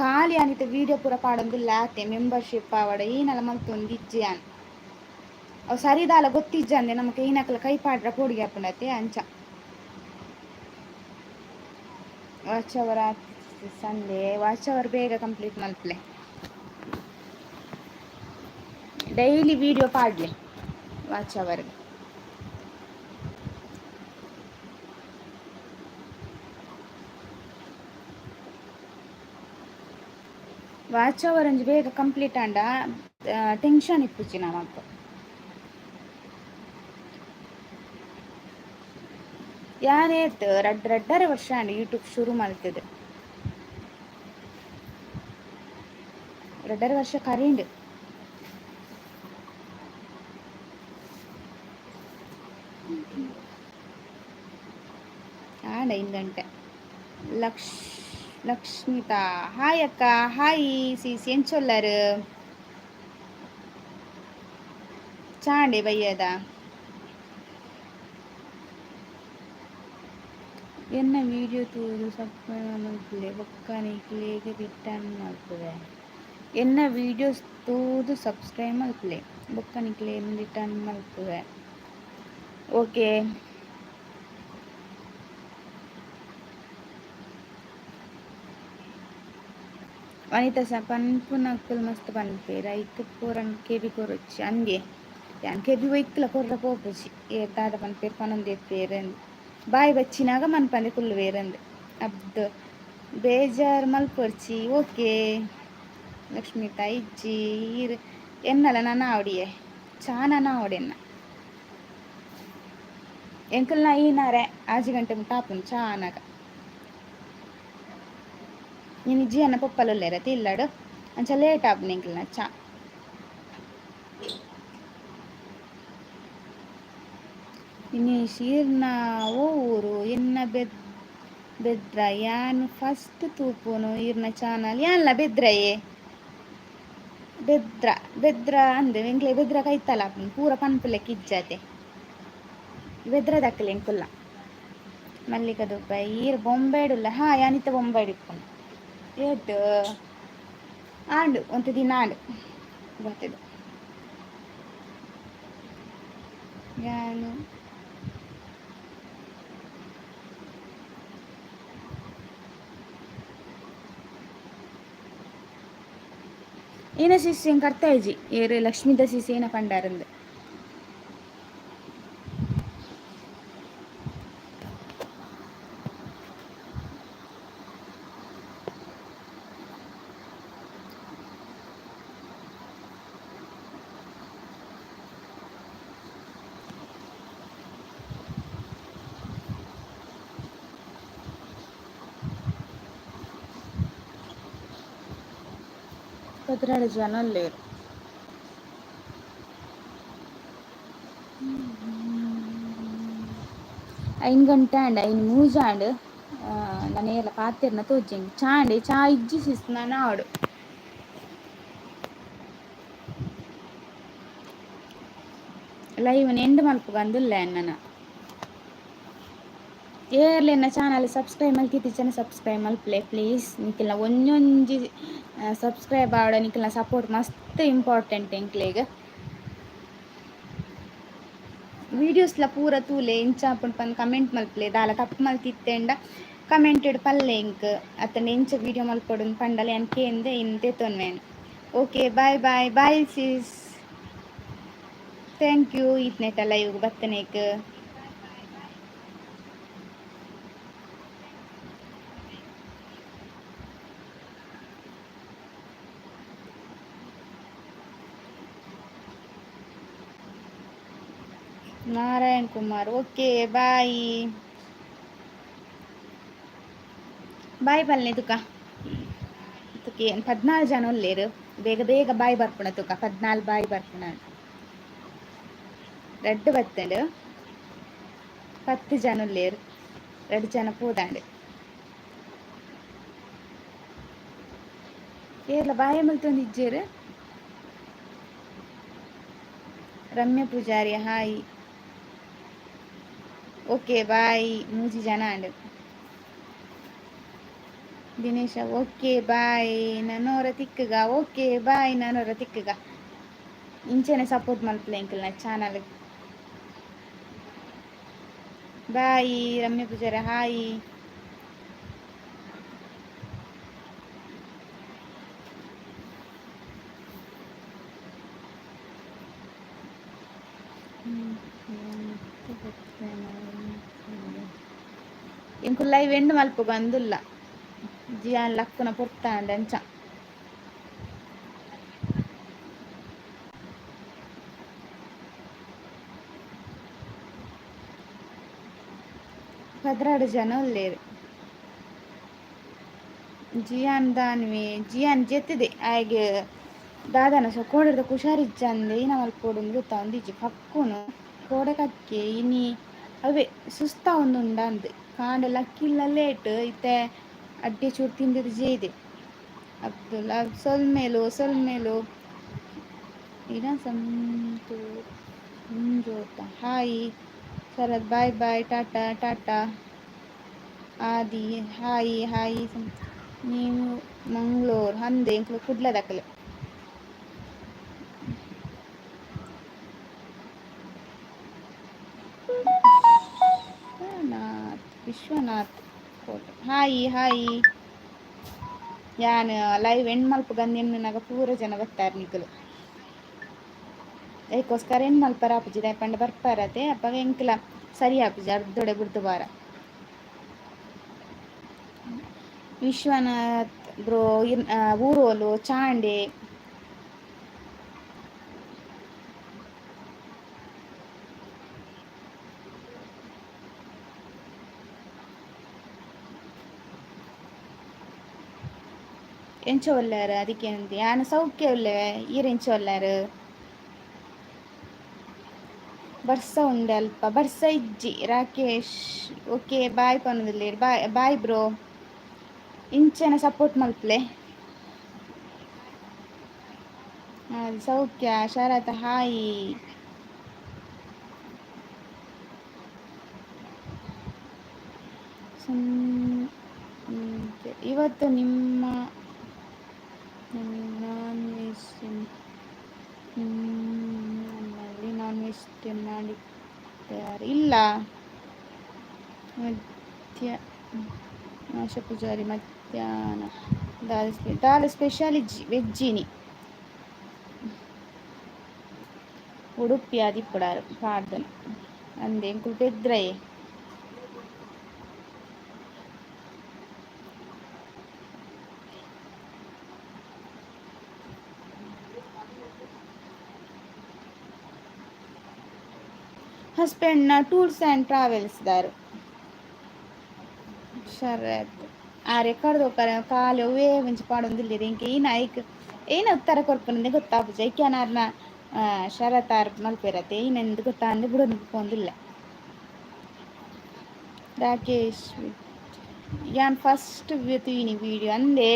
ಖಾಲಿ ಯಾನಿತ್ತೆ ವಿಡಿಯೋ ಪೂರ ಪಾಡೊಂದುಲ್ಲೆ ಆತೆ. ಮೆಂಬರ್ಶಿಪ್ ಆವಡ್ ಏನಲ ಮಲ್ತೊಂದಿಜ್ಜಿ ಯಾನ್. ಅವು ಸರಿದಾಲ ಗೊತ್ತಿಜ್ಜಂದೆ ನಮಕ್ ಈನಕಲ ಕೈ ಪಾಡ್ರ ಪೋಡಿಗೆ ಆಪುಂಡತೆ ಅಂಚ. Watch hour Sunday watch hour ಬೇಗ ಕಂಪ್ಲೀಟ್ ಮಲ್ಪಲೆ. ಡೈಲಿ ವಿಡಿಯೋ ಪಾಡ್ಲೆ ವಾಚ್ ಅವರ್. ವಾಚ್ ಅವರ್ ಒಂಜಿ ಬೇಗ ಕಂಪ್ಲೀಟ್ ಆಂಡ ಟೆನ್ಷನ್ ಇಪ್ಪುಜಿ ನಮಕ್. ಯಾನೇತ್ ರಡ್ಡ್ ರಡ್ಡರೆ ವರ್ಷ ಆಂಡ್ ಯೂಟ್ಯೂಬ್ ಶುರು ಮಲ್ತುದು. ರಡ್ಡರೆ ವರ್ಷ ಕರೀಂಡ್. ಆಂಡ ಐನ್ ಗಂಟೆ. ಲಕ್ಷ್ಮಿತಾ ಹಾಯ್ ಅಕ್ಕ, ಹಾಯ್ ಸಿಸ್, ಎಂಚೊಲ್ಲರ್? ಚಾಂಡೆ ಬಯ್ಯದ. ಎನ್ನ ವಿಡಿಯೋ ತೂದು ಸಬ್ಸ್ಕ್ರೈಬ್ ಮಲ್ಪುಲೆ ಬೊಕ್ಕ ನಿಕ್ಲೆಗ್ ರಿಟರ್ನ್ ಮಲ್ಪುವೆ. ಎನ್ನ ವಿಡಿಯೋಸ್ ತೂದು ಸಬ್ಸ್ಕ್ರೈಬ್ ಮಲ್ಪುಲೆ ಬೊಕ್ಕ ನಿಕ್ಲೆಗ್ ರಿಟರ್ನ್ ಮಲ್ಪುವೆ. ಓಕೆ. ವನಿತಾ ಸ ಪನ್ಪುನಕುಲು ಮಸ್ತ್ ಪನ್ಪೆರ್ ಐಕ್ ಪೂರ ಕೆಬಿ ಕೊರೊಚ್ಚಿ ಅಂದೆ ಯಾನ್ ಕೆಬಿ ಒಯ್ಕ್ಲ ಕೊರ್ರ ಪೋಪುಜಿ. ಏರ್ ದಾದ ಪನ್ಪೆರ್ ಪನೊಂದಿಪ್ಪೆರ್ ಬಾಯಿ ಬಚ್ಚಿನಾಗ ಮನ್ಪಂದೆ ಕುಲ್ಲುವೆರ್ ಅಬ್ದು ಬೇಜಾರ್ ಮಲ್ಪೊರ್ಚಿ. ಓಕೆ ಲಕ್ಷ್ಮೀತಾ ಇಜ್ಜಿ ಈರ್ ಎನ್ನಲ ನನ ಆವಡಿಯೆ ಚಾ ನನ ಆವಡೆ ಎನ್ನ ಎಂಕಲ್ನ ಈನಾರೆ 6 ಗಂಟೆ ಮುಟ್ಟ ಆಪುಂಡು ಚಾ ಆನಗ. ಇನಿ ಜಿಯನ್ನ ಪೊಪ್ಪಲುಲ್ಲೆರ್ ಇಲ್ಲಡ್ ಅಂಚ ಲೇಟ್ ಆಪುಂಡು ಎಂಕಲ್ನ ಚಾ. ದಿನೇಶ್ ಈರ್ನ ಒವ್ ಊರು? ಎನ್ನ ಬೆದ್ರ. ಯಾನ್ ಫಸ್ಟ್ ತೂಪುನು ಈರ್ನ ಚಾನಲ್. ಯಾನ್ಲ ಬೆದ್ರಯೆ. ಬೆದ್ರ ಬೆದ್ರ ಅಂದ್ ಎಂಕ್ಲೆ ಬೆದ್ರ ಕೈತಲ್ ಆಪುಂಡು ಪೂರ ಪನ್ಪುಲೆಕ ಇಜ್ಜತೆ. ಬೆದ್ರದಕುಲು ಎಂಕುಲ್ಲ. ಮಲ್ಲಿಕ ದುಬೈ ಈರ್ ಬೊಂಬೈಡ್ ಉಲ್ಲ. ಹಾ ಯಾನ್ ಇತ್ತೆ ಬೊಂಬೈಡ್ ಇಪ್ಪುನು. ಏತ್ ಆಂಡ್ ಒಂತೆ ದಿನ ಆಂಡ್ ಬತ್ತುದು. ಯಾನ್ ಏನ ಸಿಸ್ ಎಂಕ್ ಅರ್ಥ ಆಯಿಜಿ ಏರ್ ಲಕ್ಷ್ಮೀದ ಸಿಸ್ ಏನ ಪಂಡಾರಂದ್. 12 ಜನ ಉಲ್ಲೆರ್. 5 ಗಂಟೆ ಆಂಡ್, 5:03 ಆಂಡ್. ನನ ಏರ್ಲ ಪಾತೆರ್ನ ತೋಜೆಂಗ್ ಚಾಂಡೆ ಚಾ ಇಜ್ಜಿ ಸಿಸ್ ನನ ಆವಡ್. ಲೈವ್ ನ್ ಎಂಡ್ ಮಲ್ಪುಗ ಅಂದುಲ್ಲೆ ನನ. ಏರ್ಲ ಎನ್ನ ಚಾನಲ್ ಸಬ್ಸ್ಕ್ರೈಬ್ ಮಲ್ತಿತ್ತಿಜನ ಸಬ್ಸ್ಕ್ರೈಬ್ ಮಲ್ಪುಲೆ ಪ್ಲೀಸ್. ನಿಕಲ್ನ ಒಂಜೊಂಜಿ ಸಬ್ಸ್ಕ್ರೈಬ್ ಆವಡ ನಿಕಲ್ನ ಸಪೋರ್ಟ್ ಮಸ್ತ್ ಇಂಪಾರ್ಟೆಂಟ್ ಎಂಕ್ಲೆಗ್. ವೀಡಿಯೋಸ್ಲ ಪೂರ ತೂಲೆ ಇಂಚ ಆಪುಂಡು ಪಂದ್ ಕಮೆಂಟ್ ಮಲ್ಪುಲೆ. ದಾಲ ತಪ್ಪು ಮಲ್ತಿತ್ತೆಂಡ ಕಮೆಂಟೆಡ್ ಪಲ್ಲೆ ಎಂಕ್. ಅತ್ತಂಡ ಎಂಚ ವೀಡಿಯೋ ಮಲ್ಪೊಡು ಪಂಡಲ ಯಾನ್ ಕೇಂದ್ ಇನ್ ದೆತೊನ್ವೆನ್. Okay, bye bye bye sis. Thank you ಈತ್ನೇಟ live ಬತ್ತನೇಕ್. Narayan Kumar okay bye. Bye ಪಲ್ನೆ ತುಕ. ತುಕೆ 14 ಜನ ಉಲ್ಲೆರ್. ಬೇಗ ಬೇಗ ಬಾಯ್ ಬರ್ಪುಣ ತುಕ 14 ಬಾಯ್ ಬರ್ಪುಣ. ರಡ್ಡ್ ಬತ್ತಂಡ್. 10 ಜನ ಉಲ್ಲೆರ್. ರಡ್ಡ್ ಜನ ಪೋದಾಂಡ್. ಏರ್ಲ ಬಾಯ ಮಲ್ತೊಂದಿಜ್ಜೆರ್. Ramya Poojari hi. Okay bye. 3 ಜನ ಆಂಡ್. Dinesh okay bye. ನನೊರ ತಿಕ್ಕುಗ. ಓಕೆ ಬಾಯ್ ನನೊರ ತಿಕ್ಕುಗ. ಇಂಚೆನೆ ಸಪೋರ್ಟ್ ಮಲ್ಪಲೆ ಎಂಕಲ್ನ channel. Bye Ramya Pujara, hi. ಎಂಕುಲು ಲೈವ್ ಎಂಡ್ ಮಲ್ಪುಗ ಅಂದುಲ್ಲ ಜಿಯಾನ್ ಲಕ್ಕುನ ಪೊರ್ತಾಂಡ ಅಂಚ. 12 ಜನ ಉಲ್ಲೇರು. ಜಿಯಾನ್ ದಾನ್ವಿ ಜಿಯಾನ್ ಜೆತ್ತಿದೆ ಆಯ್ಗೆ ದಾದನ ಸೊ ಕೋಡೆದ ಹುಷಾರಿಜ್ಜಂದೆ ಏನ ಮಲ್ಪೊಡು ಗೊತ್ತಾವಂದಿಜ್ಜಿ ಕಕ್ಕುನು ಕೋಡೆ ಕಕ್ಕೆ ಇನಿ ಅವೇ ಸುಸ್ತ ಒಂದುಂಡಂದು ಕಾಂಡೆ ಲಕ್ಕಿಲ್ಲ ಲೇಟ್ ಇತ್ತೆ ಅಡ್ಡೆ ಚೂರು ತಿಂದಿದ್ದು ಜೇದೆ. ಅಬ್ದುಲ್ ಸೊಲ್ಮೇಲು ಸೊಲ್ಮೇಲು ಇನ Santhu Sanjota hi Sharath bye bye tata tata Aadi hi hi. ನೀವು ಮಂಗಳೂರು ಅಂದೆ ಎಂಕ್ಲು ಕುಡ್ಲದಕಲೆ. ವಿಶ್ವನಾಥ್ ವಿಶ್ವನಾಥ್ ಕೋಟೆ ಹಾಯ್ ಹಾಯ್. ಯಾನ್ ಲೈವ್ ಎಂಡ್ ಮಲ್ಪುಗಂದು ಎನ್ನುನಗ ಪೂರ ಜನ ಬರ್ತಾರೆ ನಿಕುಲು. ಐಕೋಸ್ಕರ ಎಂಡ್ ಮಲ್ಪರ ಆಪುಜಿ ದಾಯೆ ಪಂಡ ಬರ್ಪಾರತೆ ಅಪಗ ಎಂಕ್ಲ ಸರಿ ಆಪುಜಿ ಅರ್ಧೊಡೆ ಬುಡ್ದು ಬಾರ. ವಿಶ್ವನಾಥ್ ಬ್ರೋ ಊರೋಲು ಚಾಂಡೆ. ಎಂಚ ಉಲ್ಲೆರ್ ಅದಕ್ಕೆ ಯಾನ್ ಸೌಖ್ಯ ಉಲ್ಲೆ ಈರ್ ಎಂಚ ಉಲ್ಲೆರ್. ಬರ್ಸ ಉಂಡೆ ಅಲ್ಪ ಬರ್ಸ ಇಜ್ಜಿ ರಾಕೇಶ್ ಓಕೆ ಬಾಯ್ ಪನೊಂದುಲ್ಲೆರ್ ಬಾಯ್ ಬಾಯ್ ಬ್ರೋ. ಇಂಚನ ಸಪೋರ್ಟ್ ಮಲ್ಪಲೆ. ಸೌಖ್ಯ ಶರತ್ ಹಾಯ್. ಇವತ್ತು ನಿಮ್ಮ ನಾನ್ ವೆಜ್ ನಮ್ಮಲ್ಲಿ ನಾನ್ ವೆಜ್ ಮಾಡಿದ್ದಾರೆ ಇಲ್ಲ. ಮಧ್ಯ ಆಶಾ ಪೂಜಾರಿ ಮಧ್ಯಾಹ್ನ ದಾಲ್ ದಾಲ್ ಸ್ಪೆಷಲ್ ಇಜ್ಜಿ ವೆಜ್ಜಿನಿ ಉಡುಪಿ ಆದಿಪ್ಪುಡಾರು ಪಾಡ್ದನ ಅಂದೆ ಎಂಕುಲು ಪೆದ್ರಯೆ. ಹಸ್ಬೆಂಡ್ನ ಟೂರ್ಸ್ ಆ್ಯಂಡ್ ಟ್ರಾವೆಲ್ಸ್ ದಾರು ಶರತ್ ಆರೆ ಕಡ್ದೋಕರ ಕಾಲು ಅವೇ ಒಂಜಿ ಪಾಡೊಂದುಲ್ಲೆರ್ ಎಂಕ್ ಏನ ಐಕ್ ಏನ ಉತ್ತರ ಕೊರ್ಪುನಂದೆ ಗೊತ್ತಾಪುಜಿ ಐಕ್ ಯಾನ್ ಆರ್ನ ಶರತ್ ಆರ್ ಮಲ್ಪೆರತೆ ಏನೆಂದ್ ಗೊತ್ತಾಂದೆ ಬುಡೊಂದು ಪೋವೊಂದುಲ್ಲೆ. ರಾಕೇಶ್ ಯಾನ್ ಫಸ್ಟ್ ತೂಯಿನಿ ವೀಡಿಯೋ ಅಂದೆ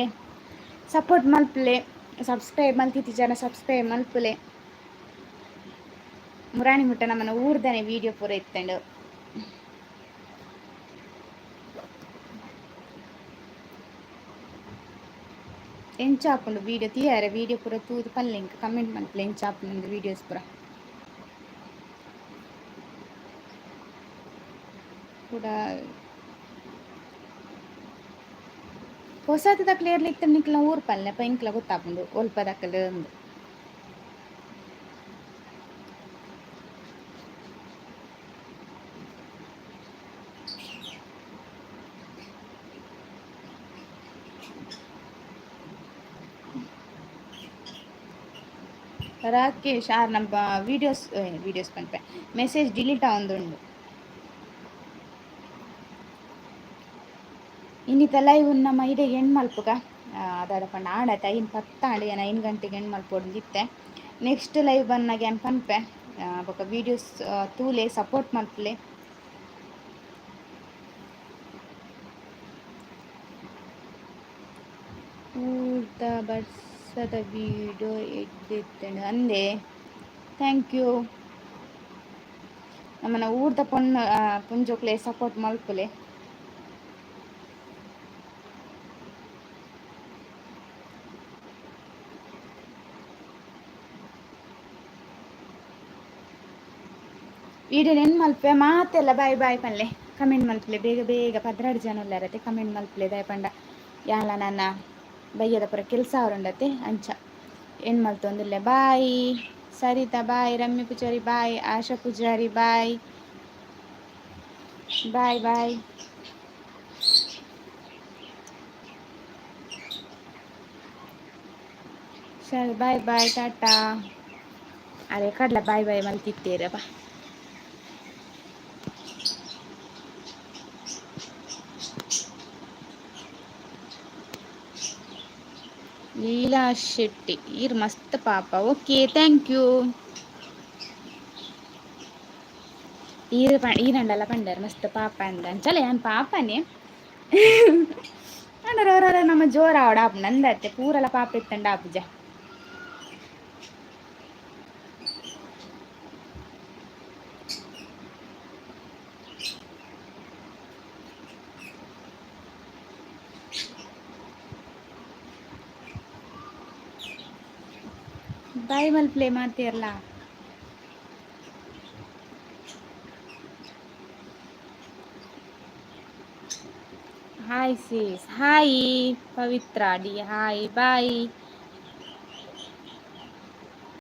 ಸಪೋರ್ಟ್ ಮಲ್ಪುಲೆ ಸಬ್ಸ್ಕ್ರೈಬ್ ಮಲ್ತಿತ್ತಿಜಾಂಡ ಸಬ್ಸ್ಕ್ರೈಬ್ ಮಲ್ಪುಲೆ. ಮುರಾಣಿ ಮುಟ್ಟ ನಮ್ಮನ ಊರ್ದನೆ ವೀಡಿಯೋ ಪೂರ ಇತ್ತಂಡು. ಎಂಚ ಆಪುಂಡು ವೀಡಿಯೋ ತೂಯರೆ ವೀಡಿಯೋ ಪೂರ ತೂದು ಪನ್ಲೆ ಎಂಕ್ ಕಮೆಂಟ್ ಮಲ್ಪುಲೆ ಎಂಚ ಆಪುಂಡು ವೀಡಿಯೋಸ್ ಪೂರ. ಕುಡ ಪೊಸತ್ ಏರ್ಲ ಇತ್ತ್ಂಡ ನಿಕ್ಲ್ನ ಊರು ಪನ್ಲೆ ಅಪ ಎಂಕ್ಲ ಗೊತ್ತಾಪುಂಡು ಒಲ್ಪದಕುಲು ಅಂದ್. ರಾಕೇಶ್ ಆರ್ ನಮ್ಮ ವೀಡಿಯೋಸ್ ವೀಡಿಯೋಸ್ ಪನ್ಪೆ ಮೆಸೇಜ್ ಡಿಲೀಟ್ ಆವೊಂದುಂಡು. ಇನ್ನಿತ ಲೈವ್ ನಮ್ಮ ಇಡೆಗ್ ಎಂಡ್ ಮಲ್ಪುಗ ದಾದ ಪಂಡ ಆಂಡತ 5:10 ಆಂಡ್ ಯಾನ್ 5 ಗಂಟೆಗೆ ಎಂಡ್ ಮಲ್ಪೊಡುಂದಿತ್ತೆ. ನೆಕ್ಸ್ಟ್ ಲೈವ್ ಬನ್ನಗ ಯಾನ್ ಪನ್ಪೆ ಬೊಕ ವೀಡಿಯೋಸ್ ತೂಲೆ ಸಪೋರ್ಟ್ ಮಲ್ಪುಲೆ. ಊರ್ದ ಬರ್ಸದ ವೀಡಿಯೋ ಎಡ್ಡೆ ಅಂದೆ thank you. ನಮ್ಮನ ಊರ್ದ ಪೊಣ್ಣು ಪೊಂಜೋಕ್ಲೆ ಸಪೋರ್ಟ್ ಮಲ್ಪುಲೆ. ವಿಡಿಯೋ ಎಂಡ್ ಮಲ್ಪೆ. ಮಾತೆಲ್ಲ ಬಾಯ್ ಬಾಯ್ ಪನ್ಲೆ, ಕಮೆಂಟ್ ಮಲ್ಪಲೆ ಬೇಗ ಬೇಗ. 12 ಜನ ಉಲ್ಲಾರತೆ, ಕಮೆಂಟ್ ಮಲ್ಪಲೆ. ದಾಯ ಪಂಡ ಯಾನ್ಲ ನನ್ನ ಬಯ್ಯದ ಪೂರ ಕೆಲಸ ಅವರುಂಡತೆ, ಅಂಚ ಎಂಡ್ ಮಲ್ತೊಂದುಲ್ಲೆ. Bye Sarita, bye Ramya Poojari, bye Asha Poojari, bye bye bye. ಸರಿ, ಬಾಯ್ ಬಾಯ್, ಟಾಟಾ. ಅರೆ ಕಡಲ ಬಾಯ್ ಬಾಯ್ ಮಲ್ತಿತ್ತೀರಪ್ಪ. ಲೀಲಾ ಶೆಟ್ಟಿ ಈರ್ ಮಸ್ತ್ ಪಾಪ. Okay, thank you. ಈರ್ ಈರಂಡಲ್ಲ ಪಂಡರ್ ಮಸ್ತ್ ಪಾಪ ಅಂದ. ಅಂಚಲ ಯಾನ್ ಪಾಪನೇ ಅಂಡರ. ನಮ್ಮ ಜೋರ ಆವಡ ಆಪುಂಡು ಅಂದತ್ತೆ, ಪೂರಲ ಪಾಪ ಇತ್ತಂಡ ಆಪುಜ. Boy ಮಲ್ಪ್ಲೆ ಮಾತಿಯಲ್ಲ. Hi sis, hi Pavithra D, hi, bye.